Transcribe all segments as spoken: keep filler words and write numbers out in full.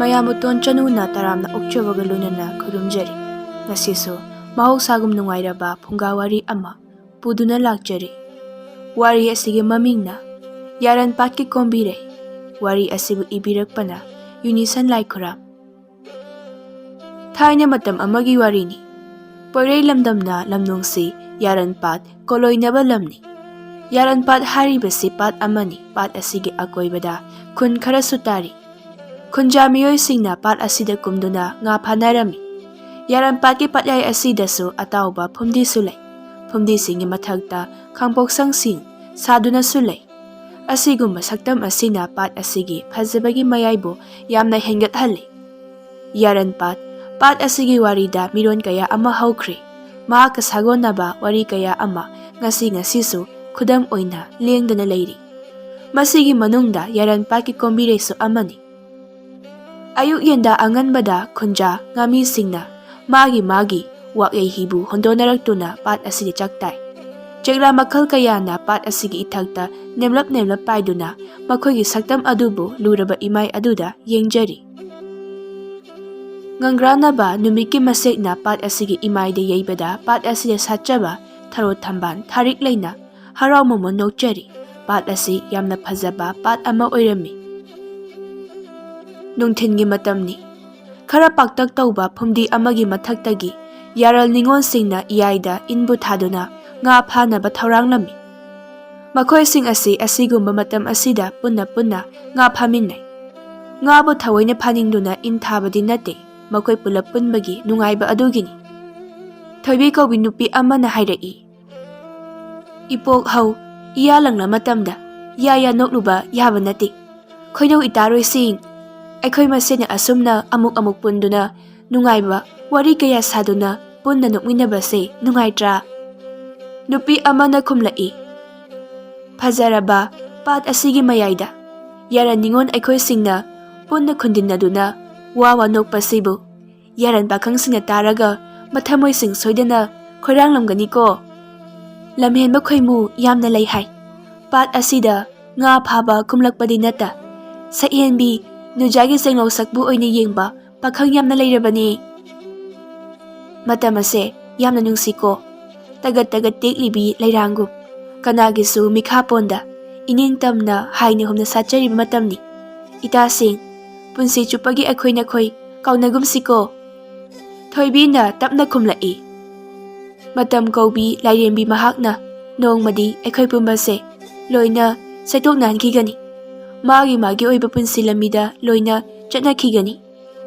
ꯃꯌꯥꯝꯕꯨ ꯇꯣꯟ ꯆꯅꯨꯅ ꯇꯔꯥꯝꯅ ꯑꯣꯛꯆꯕꯒ ꯂꯣꯏꯅꯅ ꯈꯨꯔꯨꯝꯖꯔꯤ꯫ ꯉꯁꯤꯁꯨ ꯃꯍꯧꯁꯥꯒꯨꯝ ꯅꯨꯡꯉꯥꯏꯔꯕ ꯐꯨꯡꯒꯥ ꯋꯥꯔꯤ ꯑꯃ ꯄꯨꯗꯨꯅ ꯂꯥꯛꯆꯔꯤ꯫ ꯋꯥꯔꯤ ꯑꯁꯤꯒꯤ ꯃꯃꯤꯡꯅ ꯌꯥꯔꯟ ꯄꯥꯠꯀꯤ ꯀꯣꯝꯕꯤꯔꯩ꯫ ꯋꯥꯔꯤ ꯑꯁꯤꯕꯨ ꯏꯕꯤꯔꯛꯄꯅ ꯌꯨꯅꯤꯁꯟ ꯂꯥꯏꯈꯨꯔꯥꯝ꯫ ꯊꯥꯏꯅ ꯃꯇꯝ ꯑꯃꯒꯤ ꯋꯥꯔꯤꯅꯤ꯫ ꯄꯣꯏꯔꯩ ꯂꯝꯗꯝꯅ ꯂꯝꯗꯣꯡꯁꯤ ꯌꯥꯔꯟ ꯄꯥꯠ ꯀꯣꯂꯣꯏꯅꯕ ꯂꯝꯅꯤ꯫ ꯌꯥꯔꯟ ꯄꯥꯠ ꯍꯥꯏꯔꯤꯕꯁꯤ ꯄꯥꯠ ꯑꯃꯅꯤ꯫ ꯄꯥꯠ ꯑꯁꯤꯒꯤ ꯑꯀꯣꯏꯕꯗ ꯈꯨꯟ ꯈꯔꯁꯨ ꯇꯥꯔꯤ꯫ ꯈꯨꯟꯖꯥ ꯃꯤꯑꯣꯏꯁꯤꯡꯅ ꯄꯥꯠ ꯑꯁꯤꯗ ꯀꯨꯝꯗꯨꯅ ꯉꯥ ꯐꯥꯅꯔꯝꯃꯤ꯫ ꯌꯥꯔꯟ ꯄꯥꯠꯀꯤ ꯄꯥꯠꯌꯥꯏ ꯑꯁꯤꯗꯁꯨ ꯑꯇꯥꯎꯕ ꯐꯨꯝꯗꯤꯁꯨ ꯂꯩ꯫ ꯐꯨꯝꯗꯤꯁꯤꯡꯒꯤ ꯃꯊꯛꯇ ꯈꯥꯡꯄꯣꯛꯁꯪꯁꯤꯡ ꯁꯥꯗꯨꯅꯁꯨ ꯂꯩ꯫ ꯑꯁꯤꯒꯨꯝꯕ ꯁꯛꯇꯝ ꯑꯁꯤꯅ ꯄꯥꯠ ꯑꯁꯤꯒꯤ ꯐꯖꯕꯒꯤ ꯃꯌꯥꯏꯕꯨ ꯌꯥꯝꯅ ꯍꯦꯟꯒꯠꯍꯜꯂꯤ꯫ ꯌꯥꯔꯟ ꯄꯥꯠ, ꯄꯥꯠ ꯑꯁꯤꯒꯤ ꯋꯥꯔꯤꯗ ꯃꯤꯔꯣꯟ ꯀꯌꯥ ꯑꯃ ꯍꯧꯈ꯭ꯔꯦ꯫ ꯃꯍꯥꯛꯀ ꯁꯥꯒꯣꯟꯅꯕ ꯋꯥꯔꯤ ꯀꯌꯥ ꯑꯃ ꯉꯁꯤ ꯉꯁꯤꯁꯨ ꯈꯨꯗꯝ ꯑꯣꯏꯅ ꯂꯦꯡꯗꯅ ꯂꯩꯔꯤ꯫ ꯃꯁꯤꯒꯤ ꯃꯅꯨꯡꯗ ꯌꯥꯔꯟ ꯄꯥꯠꯀꯤ ꯀꯣꯝꯕꯤꯔꯩꯁꯨ ꯑꯃꯅꯤ꯫ ꯑꯌꯨꯛ ꯌꯦꯟꯗ ꯑꯉꯟꯕꯗ ꯈꯨꯟꯖꯥ ꯉꯥꯃꯤꯁꯤꯡꯅ ꯃꯥꯒꯤ ꯃꯥꯒꯤ ꯋꯥꯛꯌꯩ ꯍꯤꯕꯨ ꯍꯣꯟꯗꯣꯛꯅꯔꯛꯇꯨꯅ ꯄꯥꯠ ꯑꯁꯤꯗ ꯆꯥꯛ ꯇꯥꯏ꯫ ꯆꯦꯛꯂꯥ ꯃꯈꯜ ꯀꯌꯥꯅ ꯄꯥꯠ ꯑꯁꯤꯒꯤ ꯏꯊꯛꯇ ꯅꯦꯝꯂꯞ ꯅꯦꯝꯂꯞ ꯄꯥꯏꯗꯨꯅ ꯃꯈꯣꯏꯒꯤ ꯁꯛꯇꯝ ꯑꯗꯨꯕꯨ ꯂꯨꯔꯕ ꯏꯃꯥꯏ ꯑꯗꯨꯗ ꯌꯦꯡꯖꯔꯤ꯫ ꯉꯪꯒ꯭ꯔꯥꯅꯕ ꯅꯨꯃꯤꯠꯀꯤ ꯃꯁꯦꯛꯅ ꯄꯥꯠ ꯑꯁꯤꯒꯤ ꯏꯃꯥꯏꯗ ꯌꯩꯕꯗ ꯄꯥꯠ ꯑꯁꯤꯗ ꯁꯥꯠꯆꯕ ꯊꯔꯣ ꯊꯝꯕꯥꯜ ꯊꯥꯔꯤꯛ ꯂꯩꯅ ꯍꯔꯥꯎ ꯃꯃꯣꯟ ꯅꯣꯛꯆꯔꯤ꯫ ꯄꯥꯠ ꯑꯁꯤ ꯌꯥꯝꯅ ꯐꯖꯕ ꯄꯥꯠ ꯑꯃ ꯑꯣꯏꯔꯝꯃꯤ꯫ ꯅꯨꯡꯊꯤꯜꯒꯤ ꯃꯇꯝꯅꯤ꯫ ꯈꯔ ꯄꯥꯛꯇꯛ ꯇꯧꯕ ꯐꯨꯝꯗꯤ ꯑꯃꯒꯤ ꯃꯊꯛꯇꯒꯤ ꯌꯥꯔꯜ ꯅꯤꯉꯣꯜꯁꯤꯡꯅ ꯏꯌꯥꯏꯗ ꯏꯟꯕꯨ ꯊꯥꯗꯨꯅ ꯉꯥ ꯐꯥꯅꯕ ꯊꯧꯔꯥꯡꯂꯝꯃꯤ꯫ ꯃꯈꯣꯏꯁꯤꯡ ꯑꯁꯤ ꯑꯁꯤꯒꯨꯝꯕ ꯃꯇꯝ ꯑꯁꯤꯗ ꯄꯨꯟꯅ ꯄꯨꯟꯅ ꯉꯥ ꯐꯥꯃꯤꯟꯅꯩ꯫ ꯉꯥꯕꯨ ꯊꯑꯣꯏꯅ ꯐꯥꯅꯤꯡꯗꯨꯅ ꯏꯟ ꯊꯥꯕꯗꯤ ꯅꯠꯇꯦ, ꯃꯈꯣꯏ ꯄꯨꯂꯞ ꯄꯨꯟꯕꯒꯤ ꯅꯨꯡꯉꯥꯏꯕ ꯑꯗꯨꯒꯤꯅꯤ꯫ ꯊꯣꯏꯕꯤ ꯀꯧꯕꯤ ꯅꯨꯄꯤ ꯑꯃꯅ ꯍꯥꯏꯔꯛꯏ, "ꯏꯄꯣꯛ ꯍꯧ, ꯏꯌꯥ ꯂꯪꯂ ꯃꯇꯝꯗ ꯌꯥ ꯌꯥ ꯅꯣꯛꯂꯨꯕ ꯌꯥꯕ ꯅꯠꯇꯦ꯫ ꯈꯣꯏꯅꯧ ꯏꯇꯥꯔꯣꯏꯁꯤꯡ, ꯑꯩꯈꯣꯏ ꯃꯁꯦꯟꯅ ꯑꯁꯨꯝꯅ ꯑꯃꯨꯛ ꯑꯃꯨꯛ ꯄꯨꯟꯗꯨꯅ ꯅꯨꯡꯉꯥꯏꯕ ꯋꯥꯔꯤ ꯀꯌꯥ ꯁꯥꯗꯨꯅ ꯄꯨꯟꯅ ꯅꯣꯛꯃꯤꯟꯅꯕꯁꯦ ꯅꯨꯡꯉꯥꯏꯇ꯭ꯔꯥ?" ꯅꯨꯄꯤ ꯑꯃꯅ ꯈꯨꯝꯂꯛꯏ, "ꯐꯖꯔꯕ ꯄꯥꯠ ꯑꯁꯤꯒꯤ ꯃꯌꯥꯏꯗ ꯌꯥꯔꯟ ꯅꯤꯉꯣꯜ ꯑꯩꯈꯣꯏꯁꯤꯡꯅ ꯄꯨꯟꯅ ꯈꯨꯟꯗꯤꯟꯅꯗꯨꯅ ꯋꯥ ꯋꯥ ꯅꯣꯛꯄꯁꯤꯕꯨ ꯌꯥꯔꯟ ꯄꯥꯈꯪꯁꯤꯡꯅ ꯇꯥꯔꯒ ꯃꯊꯃꯣꯏꯁꯤꯡ ꯁꯣꯏꯗꯅ ꯈꯣꯏꯔꯥꯡꯂꯝꯒꯅꯤꯀꯣ꯫ ꯂꯝꯍꯦꯟꯕ ꯈꯣꯏꯃꯨ ꯌꯥꯝꯅ ꯂꯩ ꯍꯥꯏ꯫ ꯄꯥꯠ ꯑꯁꯤꯗ ꯉꯥ ꯐꯥꯕ ꯀꯨꯝꯂꯛꯄꯗꯤ ꯅꯠꯇ, ꯁꯛꯍꯦꯟꯕꯤ ꯅꯨꯖꯥꯒꯤ ꯆꯦꯡꯂꯧ ꯁꯛꯄꯨ ꯑꯣꯏꯅ ꯌꯦꯡꯕ ꯄꯥꯈꯪ ꯌꯥꯝꯅ ꯂꯩꯔꯕꯅꯤ꯫ ꯃꯇꯝ ꯑꯁꯦ ꯌꯥꯝꯅ ꯅꯨꯡꯁꯤꯀꯣ꯫ ꯇꯒꯠ ꯇꯒꯠ ꯇꯦꯛꯂꯤꯕꯤ ꯂꯩꯔꯥꯡꯒꯨꯝ꯫ ꯀꯅꯥꯒꯤꯁꯨ ꯃꯤꯈꯥ ꯄꯣꯟꯗ ꯏꯅꯤꯡ ꯇꯝꯅ ꯍꯥꯏꯅ ꯍꯨꯝꯅ ꯁꯥꯠꯆꯔꯤꯕ ꯃꯇꯝꯅꯤ꯫ ꯏꯇꯥꯁꯤꯡ, ꯄꯨꯟꯁꯤ ꯆꯨꯞꯄꯒꯤ ꯑꯩꯈꯣꯏ ꯅꯈꯣꯏ ꯀꯥꯎꯅꯒꯨꯝꯁꯤꯀꯣ꯫ ꯊꯣꯏꯕꯤꯅ ꯇꯞꯅ ꯈꯨꯝꯂꯛꯏ꯫ ꯃꯇꯝ ꯀꯧꯕꯤ ꯂꯥꯏꯔꯦꯝꯕꯤ ꯃꯍꯥꯛꯅ ꯅꯣꯡꯃꯗꯤ ꯑꯩꯈꯣꯏ ꯄꯨꯝꯕꯁꯦ ꯂꯣꯏꯅ ꯁꯦꯠꯇꯣꯛꯅꯍꯟꯈꯤꯒꯅꯤ꯫ ꯃꯥꯒꯤ ꯃꯥꯒꯤ ꯑꯣꯏꯕ ꯄꯨꯟꯁꯤ ꯂꯝꯕꯤꯗ ꯂꯣꯏꯅ ꯆꯠꯅꯈꯤꯒꯅꯤ꯫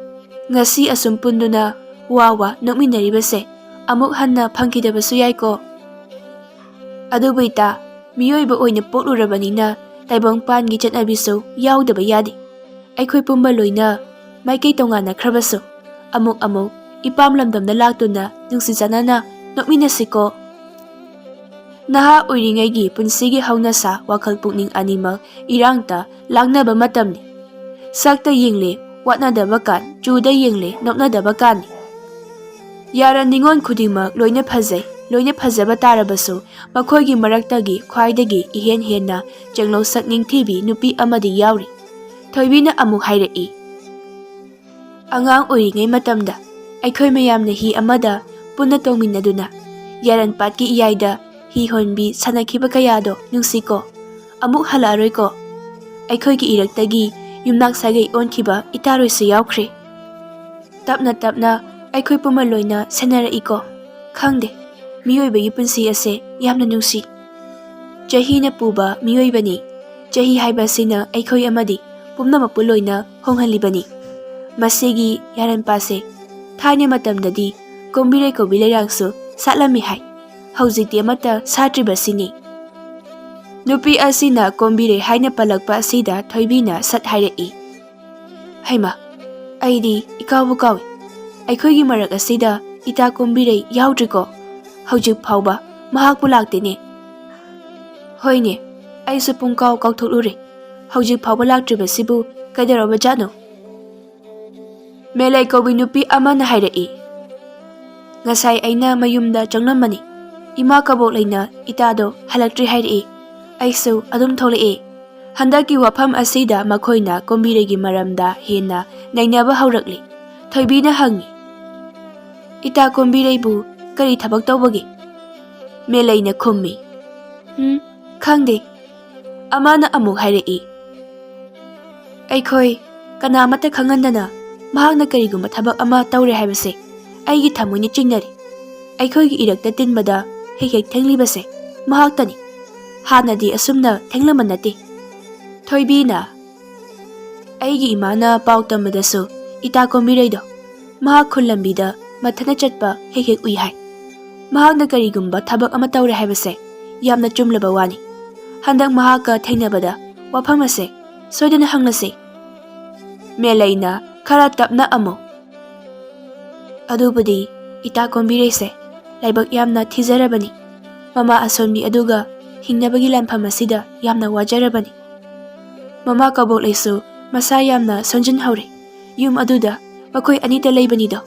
ꯉꯁꯤ ꯑꯁꯨꯝ ꯄꯨꯟꯗꯨꯅ ꯋꯥ ꯋꯥ ꯅꯣꯛꯃꯤꯟꯅꯔꯤꯕꯁꯦ ꯑꯃꯨꯛ ꯍꯟꯅ ꯐꯪꯈꯤꯗꯕꯁꯨ ꯌꯥꯏꯀꯣ꯫ ꯑꯗꯨꯕꯨ ꯏꯇꯥ, ꯃꯤꯑꯣꯏꯕ ꯑꯣꯏꯅ ꯄꯣꯛꯂꯨꯔꯕꯅꯤꯅ ꯇꯥꯏꯕꯪꯄꯥꯟꯒꯤ ꯆꯠꯅꯕꯤꯁꯨ ꯌꯥꯎꯗꯕ ꯌꯥꯗꯦ꯫ ꯑꯩꯈꯣꯏ ꯄꯨꯝꯕ ꯂꯣꯏꯅ ꯃꯥꯏꯀꯩ ꯇꯣꯉꯥꯟꯅꯈ꯭ꯔꯕꯁꯨ ꯑꯃꯨꯛ ꯑꯃꯨꯛ ꯏꯄꯥꯝ ꯂꯝꯗꯝꯗ ꯂꯥꯛꯇꯨꯅ ꯅꯨꯡꯁꯤ ꯆꯥꯟꯅꯅ ꯅꯣꯛꯃꯤꯟꯅꯁꯤꯀꯣ꯫ ꯅꯍꯥ ꯑꯣꯏꯔꯤꯉꯩꯒꯤ ꯄꯨꯟꯁꯤꯒꯤ ꯍꯧꯅꯁꯥ ꯋꯥꯈꯜ ꯄꯨꯛꯅꯤꯡ ꯑꯅꯤꯃꯛ ꯏꯔꯥꯡꯇ ꯂꯥꯡꯅꯕ ꯃꯇꯝꯅꯤ꯫ ꯁꯛꯇ ꯌꯦꯡꯂꯦ ꯋꯥꯠꯅꯗꯕ ꯀꯥꯟ, ꯆꯨꯗ ꯌꯦꯡꯂꯦ ꯅꯣꯛꯅꯗꯕ ꯀꯥꯟꯅꯤ꯫ ꯌꯥꯔꯟ ꯅꯤꯉꯣꯜ ꯈꯨꯗꯤꯡꯃꯛ ꯂꯣꯏꯅ ꯐꯖꯩ, ꯂꯣꯏꯅ ꯐꯖꯕ ꯇꯥꯔꯕꯁꯨ ꯃꯈꯣꯏꯒꯤ ꯃꯔꯛꯇꯒꯤ ꯈ꯭ꯋꯥꯏꯗꯒꯤ ꯏꯍꯦꯟ ꯍꯦꯟꯅ ꯆꯦꯡꯂꯧ ꯁꯛ ꯅꯤꯡꯊꯤꯕꯤ ꯅꯨꯄꯤ ꯑꯃꯗꯤ ꯌꯥꯎꯔꯤ꯫ ꯊꯣꯏꯕꯤꯅ ꯑꯃꯨꯛ ꯍꯥꯏꯔꯛꯏ꯫ ꯑꯉꯥꯡ ꯑꯣꯏꯔꯤꯉꯩ ꯃꯇꯝꯗ ꯑꯩꯈꯣꯏ ꯃꯌꯥꯝꯅ ꯍꯤ ꯑꯃꯗ ꯄꯨꯟꯅ ꯇꯣꯡꯃꯤꯟꯅꯗꯨꯅ ꯌꯥꯔꯟ ꯄꯥꯠꯀꯤ ꯏꯌꯥꯏꯗ ꯍꯤ ꯍꯣꯟꯕꯤ ꯁꯥꯟꯅꯈꯤꯕ ꯀꯌꯥꯗꯣ ꯅꯨꯡꯁꯤꯀꯣ꯫ ꯑꯃꯨꯛ ꯍꯜꯂꯛꯑꯔꯣꯏꯀꯣ꯫ ꯑꯩꯈꯣꯏꯒꯤ ꯏꯔꯛꯇꯒꯤ ꯌꯨꯝꯅꯥꯛ ꯁꯥꯒꯩ ꯑꯣꯟꯈꯤꯕ ꯏꯇꯥꯔꯣꯏꯁꯨ ꯌꯥꯎꯈ꯭ꯔꯦ꯫ ꯇꯞꯅ ꯇꯞꯅ ꯑꯩꯈꯣꯏ ꯄꯨꯝꯕ ꯂꯣꯏꯅ ꯁꯦꯟꯅꯔꯛꯏꯀꯣ꯫ ꯈꯪꯗꯦ, ꯃꯤꯑꯣꯏꯕꯒꯤ ꯄꯨꯟꯁꯤ ꯑꯁꯦ ꯌꯥꯝꯅ ꯅꯨꯡꯁꯤ꯫ ꯆꯍꯤꯅ ꯄꯨꯕ ꯃꯤꯑꯣꯏꯕꯅꯤ꯫ ꯆꯍꯤ ꯍꯥꯏꯕ ꯑꯁꯤꯅ ꯑꯩꯈꯣꯏ ꯑꯃꯗꯤ ꯄꯨꯝꯅꯃꯛꯄꯨ ꯂꯣꯏꯅ ꯍꯣꯡꯍꯜꯂꯤꯕꯅꯤ꯫ ꯃꯁꯤꯒꯤ ꯌꯥꯔꯟꯄꯥꯁꯦ ꯊꯥꯏꯅ ꯃꯇꯝꯗꯗꯤ ꯀꯣꯝꯕꯤꯔꯩ ꯀꯧꯕꯤ ꯂꯩꯔꯥꯡꯁꯨ ꯁꯥꯠꯂꯝꯃꯤ ꯍꯥꯏ꯫ ꯍꯧꯖꯤꯛꯇꯤ ꯑꯃꯠꯇ ꯁꯥꯠꯇ꯭ꯔꯤꯕꯁꯤꯅꯤ꯫ ꯅꯨꯄꯤ ꯑꯁꯤꯅ ꯀꯣꯝꯕꯤꯔꯩ ꯍꯥꯏꯅ ꯄꯜꯂꯛꯄ ꯑꯁꯤꯗ ꯊꯣꯏꯕꯤꯅ ꯁꯠ ꯍꯥꯏꯔꯛꯏ꯫ ꯍꯩꯃꯥ, ꯑꯩꯗꯤ ꯏꯀꯥꯎꯕꯨ ꯀꯥꯎꯏ꯫ ꯑꯩꯈꯣꯏꯒꯤ ꯃꯔꯛ ꯑꯁꯤꯗ ꯏꯇꯥ ꯀꯣꯝꯕꯤꯔꯩ ꯌꯥꯎꯗ꯭ꯔꯤꯀꯣ? ꯍꯧꯖꯤꯛ ꯐꯥꯎꯕ ꯃꯍꯥꯛꯄꯨ ꯂꯥꯛꯇꯦꯅꯦ꯫ ꯍꯣꯏꯅꯦ, ꯑꯩꯁꯨ ꯄꯨꯡꯀꯥꯎ ꯀꯥꯎꯊꯣꯛꯂꯨꯔꯦ꯫ ꯍꯧꯖꯤꯛ ꯐꯥꯎꯕ ꯂꯥꯛꯇ꯭ꯔꯤꯕꯁꯤꯕꯨ ꯀꯩꯗꯧꯔꯕꯖꯥꯠꯅꯣ? ꯃꯦꯂꯩ ꯀꯧꯕꯤ ꯅꯨꯄꯤ ꯑꯃꯅ ꯍꯥꯏꯔꯛꯏ꯫ ꯉꯁꯥꯏ ꯑꯩꯅ ꯃꯌꯨꯝꯗ ꯆꯪꯂꯝꯕꯅꯤ꯫ ꯏꯃꯥ ꯀꯕꯣꯛ ꯂꯩꯅ ꯏꯇꯥꯗꯣ ꯍꯜꯂꯛꯇ꯭ꯔꯤ ꯍꯥꯏꯔꯛꯏ꯫ ꯑꯩꯁꯨ ꯑꯗꯨꯝ ꯊꯣꯛꯂꯛꯑꯦ꯫ ꯍꯟꯗꯛꯀꯤ ꯋꯥꯐꯝ ꯑꯁꯤꯗ ꯃꯈꯣꯏꯅ ꯀꯣꯝꯕꯤꯔꯩꯒꯤ ꯃꯔꯝꯗ ꯍꯦꯟꯅ ꯅꯩꯅꯕ ꯍꯧꯔꯛꯂꯤ꯫ ꯊꯣꯏꯕꯤꯅ ꯍꯪꯉꯤ, "ꯏꯇꯥ ꯀꯣꯝꯕꯤꯔꯩꯕꯨ ꯀꯔꯤ ꯊꯕꯛ ꯇꯧꯕꯒꯦ?" ꯃꯦꯂꯩꯅ ꯈꯨꯝꯃꯤ, "ꯎꯝ, ꯈꯪꯗꯦ꯫" ꯑꯃꯅ ꯑꯃꯨꯛ ꯍꯥꯏꯔꯛꯏ, "ꯑꯩꯈꯣꯏ ꯀꯅꯥ ꯑꯃꯠꯇ ꯈꯪꯍꯟꯗꯅ ꯃꯍꯥꯛꯅ ꯀꯔꯤꯒꯨꯝꯕ ꯊꯕꯛ ꯑꯃ ꯇꯧꯔꯦ ꯍꯥꯏꯕꯁꯦ ꯑꯩꯒꯤ ꯊꯃꯣꯏꯅ ꯆꯤꯡꯅꯔꯤ꯫ ꯑꯩꯈꯣꯏꯒꯤ ꯏꯔꯛꯇ ꯇꯤꯟꯕꯗ ꯍꯦꯛ ꯍꯦꯛ ꯊꯦꯡꯂꯤꯕꯁꯦ ꯃꯍꯥꯛꯇꯅꯤ꯫ ꯍꯥꯟꯅꯗꯤ ꯑꯁꯨꯝꯅ ꯊꯦꯡꯂꯝꯕ ꯅꯠꯇꯦ꯫" ꯊꯣꯏꯕꯤꯅ, "ꯑꯩꯒꯤ ꯏꯃꯥꯅ ꯄꯥꯎ ꯇꯝꯕꯗꯁꯨ ꯏꯇꯥ ꯀꯣꯝꯕꯤꯔꯩꯗꯣ ꯃꯍꯥꯛ ꯈꯨꯜ ꯂꯝꯕꯤꯗ ꯃꯊꯟꯇ ꯆꯠꯄ ꯍꯦꯛ ꯍꯦꯛ ꯎꯏ ꯍꯥꯏ꯫ ꯃꯍꯥꯛꯅ ꯀꯔꯤꯒꯨꯝꯕ ꯊꯕꯛ ꯑꯃ ꯇꯧꯔꯦ ꯍꯥꯏꯕꯁꯦ ꯌꯥꯝꯅ ꯆꯨꯝꯂꯕ ꯋꯥꯅꯤ꯫ ꯍꯟꯗꯛ ꯃꯍꯥꯛꯀ ꯊꯦꯡꯅꯕꯗ ꯋꯥꯐꯝ ꯑꯁꯦ ꯁꯣꯏꯗꯅ ꯍꯪꯂꯁꯤ꯫" ꯃꯦꯂꯩꯅ ꯈꯔ ꯇꯞꯅ ꯑꯃꯨꯛ, "ꯑꯗꯨꯕꯨꯗꯤ ꯏꯇꯥ ꯀꯣꯝꯕꯤꯔꯩꯁꯦ ꯂꯥꯏꯕꯛ ꯌꯥꯝꯅ ꯊꯤꯖꯔꯕꯅꯤ꯫ ꯃꯃꯥ ꯑꯁꯣꯟꯕꯤ ꯑꯗꯨꯒ ꯍꯤꯡꯅꯕꯒꯤ ꯂꯥꯟꯐꯝ ꯑꯁꯤꯗ ꯌꯥꯝꯅ ꯋꯥꯖꯔꯕꯅꯤ꯫ ꯃꯃꯥ ꯀꯕꯣꯛꯂꯩꯁꯨ ꯃꯁꯥ ꯌꯥꯝꯅ ꯁꯣꯟꯖꯤꯟꯍꯧꯔꯦ꯫ ꯌꯨꯝ ꯑꯗꯨꯗ ꯃꯈꯣꯏ ꯑꯅꯤꯇ ꯂꯩꯕꯅꯤꯗꯣ꯫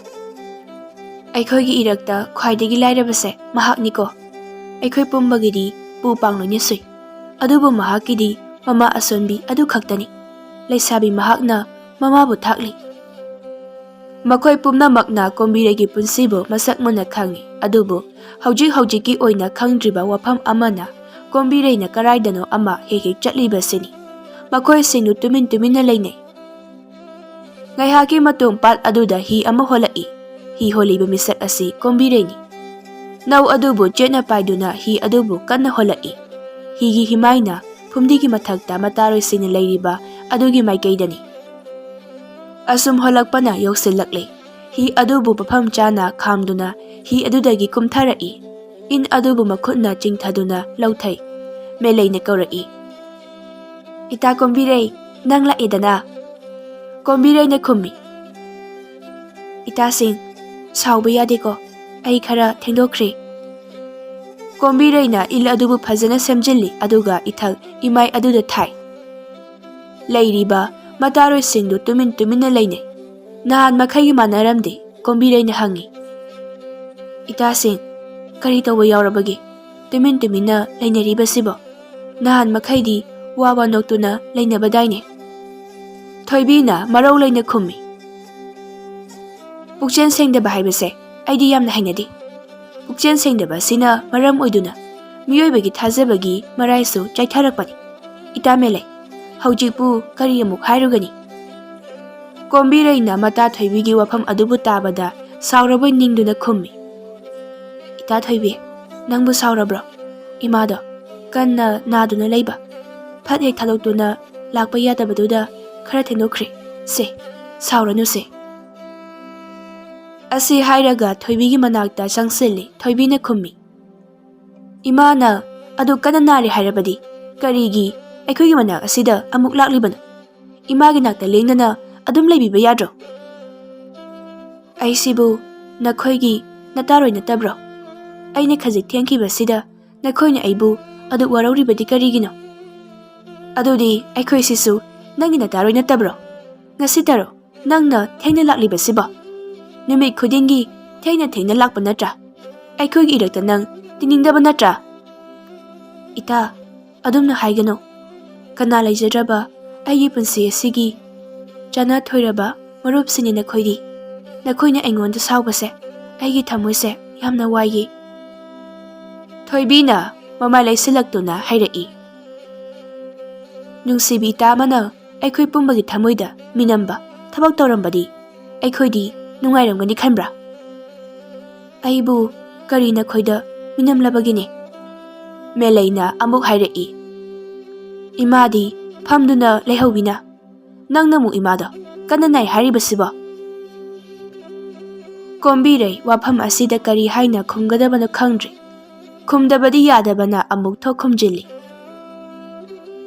ꯑꯩꯈꯣꯏꯒꯤ ꯏꯔꯛꯇ ꯈ꯭ꯋꯥꯏꯗꯒꯤ ꯂꯥꯏꯔꯕꯁꯦ ꯃꯍꯥꯛꯅꯤꯀꯣ꯫ ꯑꯩꯈꯣꯏ ꯄꯨꯝꯕꯒꯤꯗꯤ ꯄꯨ ꯄꯥꯡ ꯂꯣꯏꯅ ꯁꯨꯏ꯫ ꯑꯗꯨꯕꯨ ꯃꯍꯥꯛꯀꯤꯗꯤ ꯃꯃꯥ ꯑꯁꯣꯟꯕꯤ ꯑꯗꯨ ꯈꯛꯇꯅꯤ꯫ ꯂꯩꯁꯥꯕꯤ ꯃꯍꯥꯛꯅ ꯃꯃꯥꯕꯨ ꯊꯥꯛꯂꯤ꯫ ꯃꯈꯣꯏ ꯄꯨꯝꯅꯃꯛꯅ ꯀꯣꯝꯕꯤꯔꯩꯒꯤ ꯄꯨꯟꯁꯤꯕꯨ ꯃꯁꯛ ꯃꯨꯟꯅ ꯈꯪꯏ꯫ ꯑꯗꯨꯕꯨ ꯍꯧꯖꯤꯛ ꯍꯧꯖꯤꯛꯀꯤ ꯑꯣꯏꯅ ꯈꯪꯗ꯭ꯔꯤꯕ ꯋꯥꯐꯝ ꯑꯃꯅ ꯀꯣꯝꯕꯤꯔꯩꯅ ꯀꯔꯥꯏꯗꯅꯣ ꯑꯃ ꯍꯦꯛ ꯍꯦꯛ ꯆꯠꯂꯤꯕꯁꯤꯅꯤ꯫ ꯃꯈꯣꯏꯁꯤꯡꯗꯨ ꯇꯨꯃꯤꯟ ꯇꯨꯃꯤꯟꯅ ꯂꯩꯅꯩ꯫ ꯉꯥꯏꯍꯥꯛꯀꯤ ꯃꯇꯨꯡ ꯄꯥꯠ ꯑꯗꯨꯗ ꯍꯤ ꯑꯃ ꯍꯣꯜꯂꯛꯏ꯫ ꯍꯤ ꯍꯣꯜꯂꯤꯕ ꯃꯤꯁꯛ ꯑꯁꯤ ꯀꯣꯝꯕꯤꯔꯩꯅꯤ꯫ ꯅꯧ ꯑꯗꯨꯕꯨ ꯆꯦꯠꯅ ꯄꯥꯏꯗꯨꯅ ꯍꯤ ꯑꯗꯨꯕꯨ ꯀꯟꯅ ꯍꯣꯜꯂꯛꯏ꯫ ꯍꯤꯒꯤ ꯍꯤꯃꯥꯏꯅ ꯐꯨꯝꯗꯤꯒꯤ ꯃꯊꯛꯇ ꯃꯇꯥꯔꯣꯏꯁꯤꯡꯅ ꯂꯩꯔꯤꯕ ꯑꯗꯨꯒꯤ ꯃꯥꯏꯀꯩꯗꯅꯤ꯫ ꯑꯁꯨꯝ ꯍꯣꯜꯂꯛꯄꯅ ꯌꯧꯁꯤꯜꯂꯛꯂꯦ꯫ ꯍꯤ ꯑꯗꯨꯕꯨ ꯃꯐꯝ ꯆꯥꯅ ꯈꯥꯝꯗꯨꯅ ꯍꯤ ꯑꯗꯨꯗꯒꯤ ꯀꯨꯝꯊꯔꯛꯏ꯫ ꯏꯟ ꯑꯗꯨꯕꯨ ꯃꯈꯨꯠꯅ ꯆꯤꯡꯊꯗꯨꯅ ꯂꯧꯊꯩ꯫ ꯃꯦꯂꯩꯅ ꯀꯧꯔꯛꯏ, "ꯏꯇꯥ ꯀꯣꯝꯕꯤꯔꯩ, ꯅꯪ ꯂꯥꯛꯑꯦꯗꯅ?" ꯀꯣꯝꯕꯤꯔꯩꯅ ꯈꯨꯝꯃꯤ, "ꯏꯇꯥꯁꯤꯡ, ꯁꯥꯎꯕ ꯌꯥꯗꯦꯀꯣ, ꯑꯩ ꯈꯔ ꯊꯦꯡꯗꯣꯛꯈ꯭ꯔꯦ꯫" ꯀꯣꯝꯕꯤꯔꯩꯅ ꯏꯜ ꯑꯗꯨꯕꯨ ꯐꯖꯅ ꯁꯦꯝꯖꯤꯜꯂꯤ, ꯑꯗꯨꯒ ꯏꯊꯛ ꯏꯃꯥꯏ ꯑꯗꯨꯗ ꯊꯥꯏ꯫ ꯂꯩꯔꯤꯕ ꯃꯇꯥꯔꯣꯏꯁꯤꯡꯗꯨ ꯇꯨꯃꯤꯟ ꯇꯨꯃꯤꯟꯅ ꯂꯩꯅꯩ꯫ ꯅꯍꯥꯟ ꯃꯈꯩꯒ ꯃꯥꯟꯅꯔꯝꯗꯦ꯫ ꯀꯣꯝꯕꯤꯔꯩꯅ ꯍꯪꯉꯤ, "ꯏꯇꯥꯁꯤꯡ, ꯀꯔꯤ ꯇꯧꯕ ꯌꯥꯎꯔꯕꯒꯦ? ꯇꯨꯃꯤꯟ ꯇꯨꯃꯤꯟꯅ ꯂꯩꯅꯔꯤꯕꯁꯤꯕꯣ? ꯅꯍꯥꯟ ꯃꯈꯩꯗꯤ ꯋꯥ ꯋꯥ ꯅꯣꯛꯇꯨꯅ ꯂꯩꯅꯕꯗꯥꯏꯅꯦ꯫ ꯊꯣꯏꯕꯤꯅ ꯃꯔꯧ ꯂꯩꯅ ꯈꯨꯝꯃꯤ, "ꯄꯨꯛꯆꯦꯜ ꯁꯦꯡꯗꯕ ꯍꯥꯏꯕꯁꯦ ꯑꯩꯗꯤ ꯌꯥꯝꯅ ꯍꯩꯅꯗꯦ꯫ ꯄꯨꯛꯆꯦꯜ ꯁꯦꯡꯗꯕ ꯑꯁꯤꯅ ꯃꯔꯝ ꯑꯣꯏꯗꯨꯅ ꯃꯤꯑꯣꯏꯕꯒꯤ ꯊꯥꯖꯕꯒꯤ ꯃꯔꯥꯏꯁꯨ ꯆꯥꯏꯊꯔꯛꯄꯅꯤ꯫ ꯏꯇꯥ ꯃꯦꯂꯩ, ꯍꯧꯖꯤꯛꯄꯨ ꯀꯔꯤ ꯑꯃꯨꯛ ꯍꯥꯏꯔꯨꯒꯅꯤ?" ꯀꯣꯝꯕꯤꯔꯩꯅ ꯃꯇꯥ ꯊꯣꯏꯕꯤꯒꯤ ꯋꯥꯐꯝ ꯑꯗꯨꯕꯨ ꯇꯥꯕꯗ ꯁꯥꯎꯔꯕꯣꯏ ꯅꯤꯡꯗꯨꯅ ꯈꯨꯝꯃꯤ, "ꯏꯇꯥ ꯊꯣꯏꯕꯤ, ꯅꯪꯕꯨ ꯁꯥꯎꯔꯕ꯭ꯔꯣ? ꯏꯃꯥꯗꯣ ꯀꯟꯅ ꯅꯥꯗꯨꯅ ꯂꯩꯕ, ꯐꯠ ꯍꯦꯛ ꯊꯥꯗꯣꯛꯇꯨꯅ ꯂꯥꯛꯄ ꯌꯥꯗꯕꯗꯨꯗ ꯈꯔ ꯊꯦꯡꯗꯣꯛꯈ꯭ꯔꯦ꯫ ꯁꯦ, ꯁꯥꯎꯔꯅꯨꯁꯦ꯫" ꯑꯁꯤ ꯍꯥꯏꯔꯒ ꯊꯣꯏꯕꯤꯒꯤ ꯃꯅꯥꯛꯇ ꯆꯪꯁꯤꯜꯂꯤ꯫ ꯊꯣꯏꯕꯤꯅ ꯈꯨꯝꯃꯤ, "ꯏꯃꯥꯅ ꯑꯗꯨ ꯀꯟꯅ ꯅꯥꯔꯦ ꯍꯥꯏꯔꯕꯗꯤ ꯀꯔꯤꯒꯤ ꯑꯩꯈꯣꯏꯒꯤ ꯃꯅꯥꯛ ꯑꯁꯤꯗ ꯑꯃꯨꯛ ꯂꯥꯛꯂꯤꯕꯅꯣ? ꯏꯃꯥꯒꯤ ꯅꯥꯛꯇ ꯂꯦꯡꯗꯅ ꯑꯗꯨꯝ ꯂꯩꯕꯤꯕ ꯌꯥꯗ꯭ꯔꯣ?" "ꯑꯩꯁꯤꯕꯨ ꯅꯈꯣꯏꯒꯤ ꯅꯇꯥꯔꯣꯏ ꯅꯠꯇꯕ꯭ꯔꯣ? ꯑꯩꯅ ꯈꯖꯤꯛ ꯊꯦꯡꯈꯤꯕꯁꯤꯗ ꯅꯈꯣꯏꯅ ꯑꯩꯕꯨ ꯑꯗꯨꯛ ꯋꯥꯔꯧꯔꯤꯕꯗꯤ ꯀꯔꯤꯒꯤꯅꯣ? ꯑꯗꯨꯗꯤ ꯑꯩꯈꯣꯏꯁꯤꯁꯨ ꯅꯪꯒꯤ ꯅꯇꯥꯔꯣꯏ ꯅꯠꯇꯕ꯭ꯔꯣ? ꯉꯁꯤꯇꯔꯣ ꯅꯪꯅ ꯊꯦꯡꯅ ꯂꯥꯛꯂꯤꯕꯁꯤꯕꯣ? ꯅꯨꯃꯤꯠ ꯈꯨꯗꯤꯡꯒꯤ ꯊꯦꯡꯅ ꯊꯦꯡꯅ ꯂꯥꯛꯄ ꯅꯠꯇ꯭ꯔꯥ? ꯑꯩꯈꯣꯏꯒꯤ ꯏꯔꯛꯇ ꯅꯪ ꯇꯤꯟꯅꯤꯡꯗꯕ ꯅꯠꯇ꯭ꯔꯥ?" "ꯏꯇꯥ, ꯑꯗꯨꯝꯅ ꯍꯥꯏꯒꯅꯨ꯫ ꯀꯅꯥ ꯂꯩꯖꯗ꯭ꯔꯕ ꯑꯩꯒꯤ ꯄꯨꯟꯁꯤ ꯑꯁꯤꯒꯤ ꯆꯥꯅ ꯊꯣꯏꯔꯕ ꯃꯔꯨꯞꯁꯤꯅꯤ ꯅꯈꯣꯏꯗꯤ꯫ ꯅꯈꯣꯏꯅ ꯑꯩꯉꯣꯟꯗ ꯁꯥꯎꯕꯁꯦ ꯑꯩꯒꯤ ꯊꯃꯣꯏꯁꯦ ꯌꯥꯝꯅ ꯋꯥꯏꯌꯦ꯫" ꯊꯣꯏꯕꯤꯅ ꯃꯃꯥꯏ ꯂꯩꯁꯤꯜꯂꯛꯇꯨꯅ ꯍꯥꯏꯔꯛꯏ, "ꯅꯨꯡꯁꯤꯕꯤ ꯏꯇꯥ ꯑꯃꯅ ꯑꯩꯈꯣꯏ ꯄꯨꯝꯕꯒꯤ ꯊꯃꯣꯏꯗ ꯃꯤꯅꯝꯕ ꯊꯕꯛ ꯇꯧꯔꯝꯕꯗꯤ ꯑꯩꯈꯣꯏꯗꯤ ꯅꯨꯡꯉꯥꯏꯔꯝꯒꯅꯤ ꯈꯟꯕ꯭ꯔꯥ? ꯑꯩꯕꯨ ꯀꯔꯤ ꯅꯈꯣꯏꯗ ꯃꯤꯅꯝꯂꯕꯒꯤꯅꯦ?" ꯃꯦꯂꯩꯅ ꯑꯃꯨꯛ ꯍꯥꯏꯔꯛꯏ, "ꯏꯃꯥꯗꯤ ꯐꯝꯗꯨꯅ ꯂꯩꯍꯧꯕꯤꯅ ꯅꯪꯅ ꯑꯃꯨꯛ ꯏꯃꯥꯗꯣ ꯀꯟꯅ ꯅꯥꯏ ꯍꯥꯏꯔꯤꯕꯁꯤꯕꯣ?" ꯀꯣꯝꯕꯤꯔꯩ ꯋꯥꯐꯝ ꯑꯁꯤꯗ ꯀꯔꯤ ꯍꯥꯏꯅ ꯈꯨꯝꯒꯗꯕꯅꯣ ꯈꯪꯗ꯭ꯔꯦ꯫ ꯈꯨꯝꯗꯕꯗꯤ ꯌꯥꯗꯕꯅ ꯑꯃꯨꯛ ꯊꯣꯛ ꯈꯨꯝꯖꯤꯜꯂꯤ,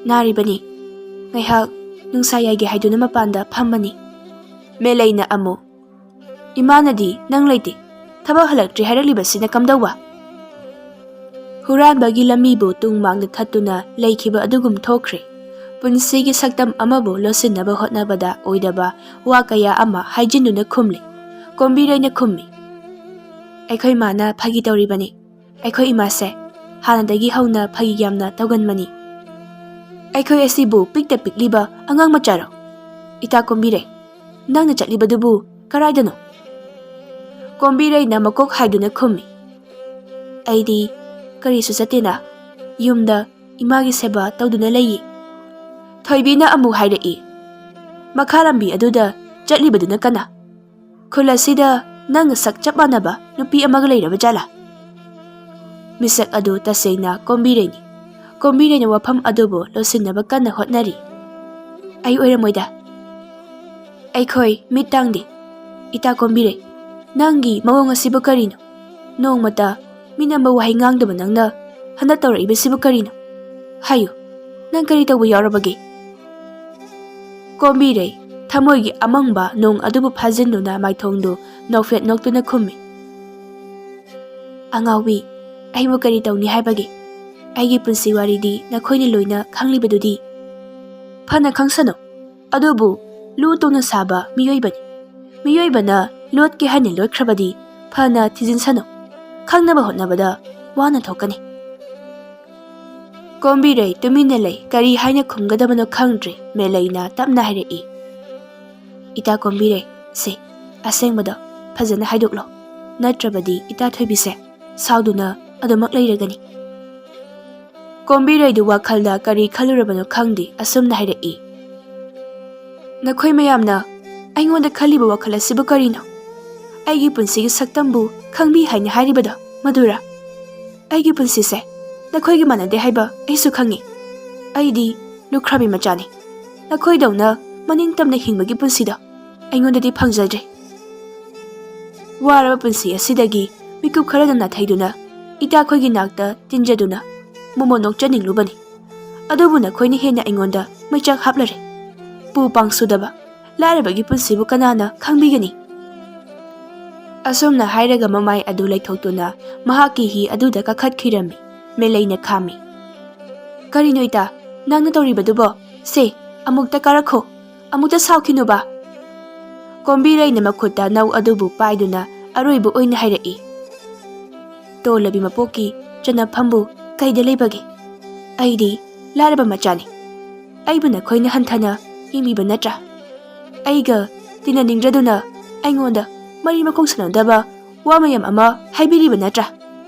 "ꯅꯥꯔꯤꯕꯅꯤ꯫ ꯉꯥꯏꯍꯥꯛ ꯅꯨꯡꯁꯥ ꯌꯥꯏꯒꯦ ꯍꯥꯏꯗꯨꯅ ꯃꯄꯥꯟꯗ ꯐꯝꯕꯅꯤ꯫" ꯃꯦꯂꯩꯅ ꯑꯃꯨꯛ, "ꯏꯃꯥꯅꯗꯤ ꯅꯪ ꯂꯩꯇꯦ, ꯊꯕꯛ ꯍꯜꯂꯛꯇ꯭ꯔꯤ ꯍꯥꯏꯔꯛꯂꯤꯕꯁꯤꯅ ꯀꯝꯗꯧꯕ?" ꯍꯨꯔꯥꯟꯕꯒꯤ ꯂꯝꯕꯤꯕꯨ ꯇꯨꯡ ꯃꯥꯡꯗ ꯊꯠꯇꯨꯅ ꯂꯩꯈꯤꯕ ꯑꯗꯨꯒꯨꯝ ꯊꯣꯛꯈ꯭ꯔꯦ꯫ ꯄꯨꯟꯁꯤꯒꯤ ꯁꯛꯇꯝ ꯑꯃꯕꯨ ꯂꯣꯠꯁꯤꯟꯅꯕ ꯍꯣꯠꯅꯕꯗ ꯑꯣꯏꯗꯕ ꯋꯥ ꯀꯌꯥ ꯑꯃ ꯍꯥꯏꯖꯤꯟꯗꯨꯅ ꯈꯨꯝꯂꯤ꯫ ꯀꯣꯝꯕꯤꯔꯩꯅ ꯈꯨꯝꯃꯤ, "ꯑꯩꯈꯣꯏ ꯃꯥꯅ ꯐꯥꯒꯤ ꯇꯧꯔꯤꯕꯅꯤ꯫ ꯑꯩꯈꯣꯏ ꯏꯃꯥꯁꯦ ꯍꯥꯟꯅꯗꯒꯤ ꯍꯧꯅ ꯐꯥꯒꯤ ꯌꯥꯝꯅ ꯇꯧꯒꯟꯕꯅꯤ꯫" "ꯑꯩꯈꯣꯏ ꯑꯁꯤꯕꯨ ꯄꯤꯛꯇ ꯄꯤꯛꯂꯤꯕ ꯑꯉꯥꯡ ꯃꯆꯥꯔꯣ? ꯏꯇꯥ ꯀꯣꯝꯕꯤꯔꯩ, ꯅꯪꯅ ꯆꯠꯂꯤꯕꯗꯨꯕꯨ ꯀꯔꯥꯏꯗꯅꯣ?" ꯀꯣꯝꯕꯤꯔꯩꯅ ꯃꯀꯣꯛ ꯍꯥꯏꯗꯨꯅ ꯈꯨꯝꯃꯤ, "ꯑꯩꯗꯤ ꯀꯔꯤꯁꯨ ꯆꯠꯇꯦꯅ, ꯌꯨꯝꯗ ꯏꯃꯥꯒꯤ ꯁꯦꯕꯥ ꯇꯧꯗꯨꯅ ꯂꯩꯌꯦ꯫" ꯊꯣꯏꯕꯤꯅ ꯑꯃꯨꯛ ꯍꯥꯏꯔꯛꯏ, "ꯃꯈꯥ ꯂꯝꯕꯤ ꯑꯗꯨꯗ ꯆꯠꯂꯤꯕꯗꯨꯅ ꯀꯅꯥ? ꯈꯨꯜ ꯑꯁꯤꯗ ꯅꯪꯒ ꯁꯛ ꯆꯞ ꯃꯥꯟꯅꯕ ꯅꯨꯄꯤ ꯑꯃꯒ ꯂꯩꯔꯕ ꯖꯥꯠꯂꯥ?" ꯃꯤꯁꯛ ꯑꯗꯨ ꯇꯁꯦꯡꯅ ꯀꯣꯝꯕꯤꯔꯩꯅꯤ꯫ ꯀꯣꯝꯕꯤꯔꯩꯅ ꯋꯥꯐꯝ ꯑꯗꯨꯕꯨ ꯂꯧꯁꯤꯟꯅꯕ ꯀꯟꯅ ꯍꯣꯠꯅꯔꯤ꯫ "ꯑꯩ ꯑꯣꯏꯔꯝꯃꯣꯏꯗ꯫ ꯑꯩꯈꯣꯏ ꯃꯤꯠ ꯇꯥꯡꯗꯦ꯫ ꯏꯇꯥ ꯀꯣꯝꯕꯤꯔꯩ, ꯅꯪꯒꯤ ꯃꯑꯣꯡ ꯑꯁꯤꯕꯨ ꯀꯔꯤꯅꯣ? ꯅꯣꯡꯃꯇ ꯃꯤꯅꯝꯕ ꯋꯥꯍꯩ ꯉꯥꯡꯗꯕ ꯅꯪꯅ ꯍꯟꯗꯛ ꯇꯧꯔꯛꯏꯕꯁꯤꯕꯨ ꯀꯔꯤꯅꯣ? ꯍꯥꯏꯌꯨ, ꯅꯪ ꯀꯔꯤ ꯇꯧꯕ ꯌꯥꯎꯔꯕꯒꯦ?" ꯀꯣꯝꯕꯤꯔꯩ ꯊꯃꯣꯏꯒꯤ ꯑꯃꯪꯕ ꯅꯣꯡ ꯑꯗꯨꯕꯨ ꯐꯥꯖꯤꯟꯗꯨꯅ ꯃꯥꯏꯊꯣꯡꯗꯨ ꯅꯣꯛꯐꯦꯠ ꯅꯣꯛꯇꯨꯅ ꯈꯨꯝꯃꯤ, "ꯑꯉꯥꯎꯕꯤ, ꯑꯩꯕꯨ ꯀꯔꯤ ꯇꯧꯅꯤ ꯍꯥꯏꯕꯒꯦ? ꯑꯩꯒꯤ ꯄꯨꯟꯁꯤ ꯋꯥꯔꯤꯗꯤ ꯅꯈꯣꯏꯅ ꯂꯣꯏꯅ ꯈꯪꯂꯤꯕꯗꯨꯗꯤ꯫" "ꯐꯅ ꯈꯪꯁꯅꯨ, ꯑꯗꯨꯕꯨ ꯂꯨ ꯇꯧꯅ ꯁꯥꯕ ꯃꯤꯑꯣꯏꯕꯅꯤ꯫ ꯃꯤꯑꯣꯏꯕꯅ ꯂꯣꯠꯀꯦ ꯍꯥꯏꯅ ꯂꯣꯠꯈ꯭ꯔꯕꯗꯤ ꯐꯅ ꯊꯤꯖꯤꯟꯁꯅꯨ꯫ ꯈꯪꯅꯕ ꯍꯣꯠꯅꯕꯗ ꯋꯥꯅ ꯊꯣꯛꯀꯅꯤ꯫" ꯀꯣꯝꯕꯤꯔꯩ ꯇꯨꯃꯤꯟꯅ ꯂꯩ꯫ ꯀꯔꯤ ꯍꯥꯏꯅ ꯈꯨꯝꯒꯗꯕꯅꯣ ꯈꯪꯗ꯭ꯔꯦ꯫ ꯃꯦꯂꯩꯅ ꯇꯞꯅ ꯍꯥꯏꯔꯛꯏ, "ꯏꯇꯥ ꯀꯣꯝꯕꯤꯔꯩ, ꯁꯦ, ꯑꯁꯦꯡꯕꯗꯣ ꯐꯖꯅ ꯍꯥꯏꯗꯣꯛꯂꯣ꯫ ꯅꯠꯇ꯭ꯔꯕꯗꯤ ꯏꯇꯥ ꯊꯣꯏꯕꯤꯁꯦ ꯁꯥꯎꯗꯨꯅ ꯑꯗꯨꯃꯛ ꯂꯩꯔꯒꯅꯤ꯫" ꯀꯣꯝꯕꯤꯔꯩꯗꯨ ꯋꯥꯈꯜꯗ ꯀꯔꯤ ꯈꯜꯂꯨꯔꯕꯅꯣ ꯈꯪꯗꯦ, ꯑꯁꯨꯝꯅ ꯍꯥꯏꯔꯛꯏ, "ꯅꯈꯣꯏ ꯃꯌꯥꯝꯅ ꯑꯩꯉꯣꯟꯗ ꯈꯜꯂꯤꯕ ꯋꯥꯈꯜ ꯑꯁꯤꯕꯨ ꯀꯔꯤꯅꯣ? ꯑꯩꯒꯤ ꯄꯨꯟꯁꯤꯒꯤ ꯁꯛꯇꯝꯕꯨ ꯈꯪꯕꯤ ꯍꯥꯏꯅ ꯍꯥꯏꯔꯤꯕꯗꯣ ꯃꯗꯨꯔꯥ? ꯑꯩꯒꯤ ꯄꯨꯟꯁꯤꯁꯦ ꯅꯈꯣꯏꯒꯤ ꯃꯥꯟꯅꯗꯦ ꯍꯥꯏꯕ ꯑꯩꯁꯨ ꯈꯪꯉꯤ꯫ ꯑꯩꯗꯤ ꯂꯨꯈ꯭ꯔꯥꯕꯤ ꯃꯆꯥꯅꯤ꯫ ꯅꯈꯣꯏꯗꯧꯅ ꯃꯅꯤꯡ ꯇꯝꯅ ꯍꯤꯡꯕꯒꯤ ꯄꯨꯟꯁꯤꯗꯣ ꯑꯩꯉꯣꯟꯗꯗꯤ ꯐꯪꯖꯗ꯭ꯔꯦ꯫ ꯋꯥꯔꯕ ꯄꯨꯟꯁꯤ ꯑꯁꯤꯗꯒꯤ ꯃꯤꯀꯨꯞ ꯈꯔꯗ ꯅꯥꯊꯩꯗꯨꯅ ꯏꯇꯥꯈꯣꯏꯒꯤ ꯅꯥꯛꯇ ꯇꯤꯟꯖꯗꯨꯅ ꯃꯣꯃꯣꯟ ꯅꯣꯛꯆꯅꯤꯡꯂꯨꯕꯅꯤ꯫ ꯑꯗꯨꯕꯨ ꯅꯈꯣꯏꯅ ꯍꯦꯟꯅ ꯑꯩꯉꯣꯟꯗ ꯃꯩꯆꯥꯛ ꯍꯥꯞꯂꯔꯦ꯫ ꯄꯨ ꯄꯥꯡꯁꯨꯗꯕ, ꯂꯥꯏꯔꯕꯒꯤ ꯄꯨꯟꯁꯤꯕꯨ ꯀꯅꯥꯅ ꯈꯪꯕꯤꯒꯅꯤ?" ꯑꯁꯨꯝꯅ ꯍꯥꯏꯔꯒ ꯃꯃꯥꯏ ꯑꯗꯨ ꯂꯩꯊꯣꯛꯇꯨꯅ ꯃꯍꯥꯛꯀꯤ ꯍꯤ ꯑꯗꯨꯗ ꯀꯥꯈꯠꯈꯤꯔꯝꯃꯤ꯫ ꯃꯦꯂꯩꯅ ꯈꯥꯝꯃꯤ, "ꯀꯔꯤꯅꯣ ꯏꯇꯥ, ꯅꯪꯅ ꯇꯧꯔꯤꯕꯗꯨꯕꯣ? ꯁꯦ, ꯑꯃꯨꯛꯇ ꯀꯥꯔꯛꯈꯣ, ꯑꯃꯨꯛꯇ ꯁꯥꯎꯈꯤꯅꯨꯕ꯫" ꯀꯣꯝꯕꯤꯔꯩꯅ ꯃꯈꯨꯠꯇ ꯅꯧ ꯑꯗꯨꯕꯨ ꯄꯥꯏꯗꯨꯅ ꯑꯔꯣꯏꯕ ꯑꯣꯏꯅ ꯍꯥꯏꯔꯛꯏ, "ꯇꯣꯜꯂꯕꯤ ꯃꯄꯣꯛꯀꯤ ꯆꯅꯐꯝꯕꯨ ꯀꯩꯗ ꯂꯩꯕꯒꯦ? ꯑꯩꯗꯤ ꯂꯥꯏꯔꯕ ꯃꯆꯥꯅꯤ꯫ ꯑꯩꯕꯨ ꯅꯈꯣꯏꯅ ꯍꯟꯊꯅ ꯌꯦꯡꯕꯤꯕ ꯅꯠꯇ꯭ꯔꯥ? ꯑꯩꯒ ꯇꯤꯟꯅꯅꯤꯡꯗ꯭ꯔꯗꯨꯅ ꯑꯩꯉꯣꯟꯗ ꯃꯔꯤ ꯃꯈꯣꯡ ꯁꯥꯟꯅꯗꯕ ꯋꯥ ꯃꯌꯥꯝ ꯑꯃ ꯍꯥꯏꯕꯤꯔꯤꯕ ꯅꯠꯇ꯭ꯔꯥ?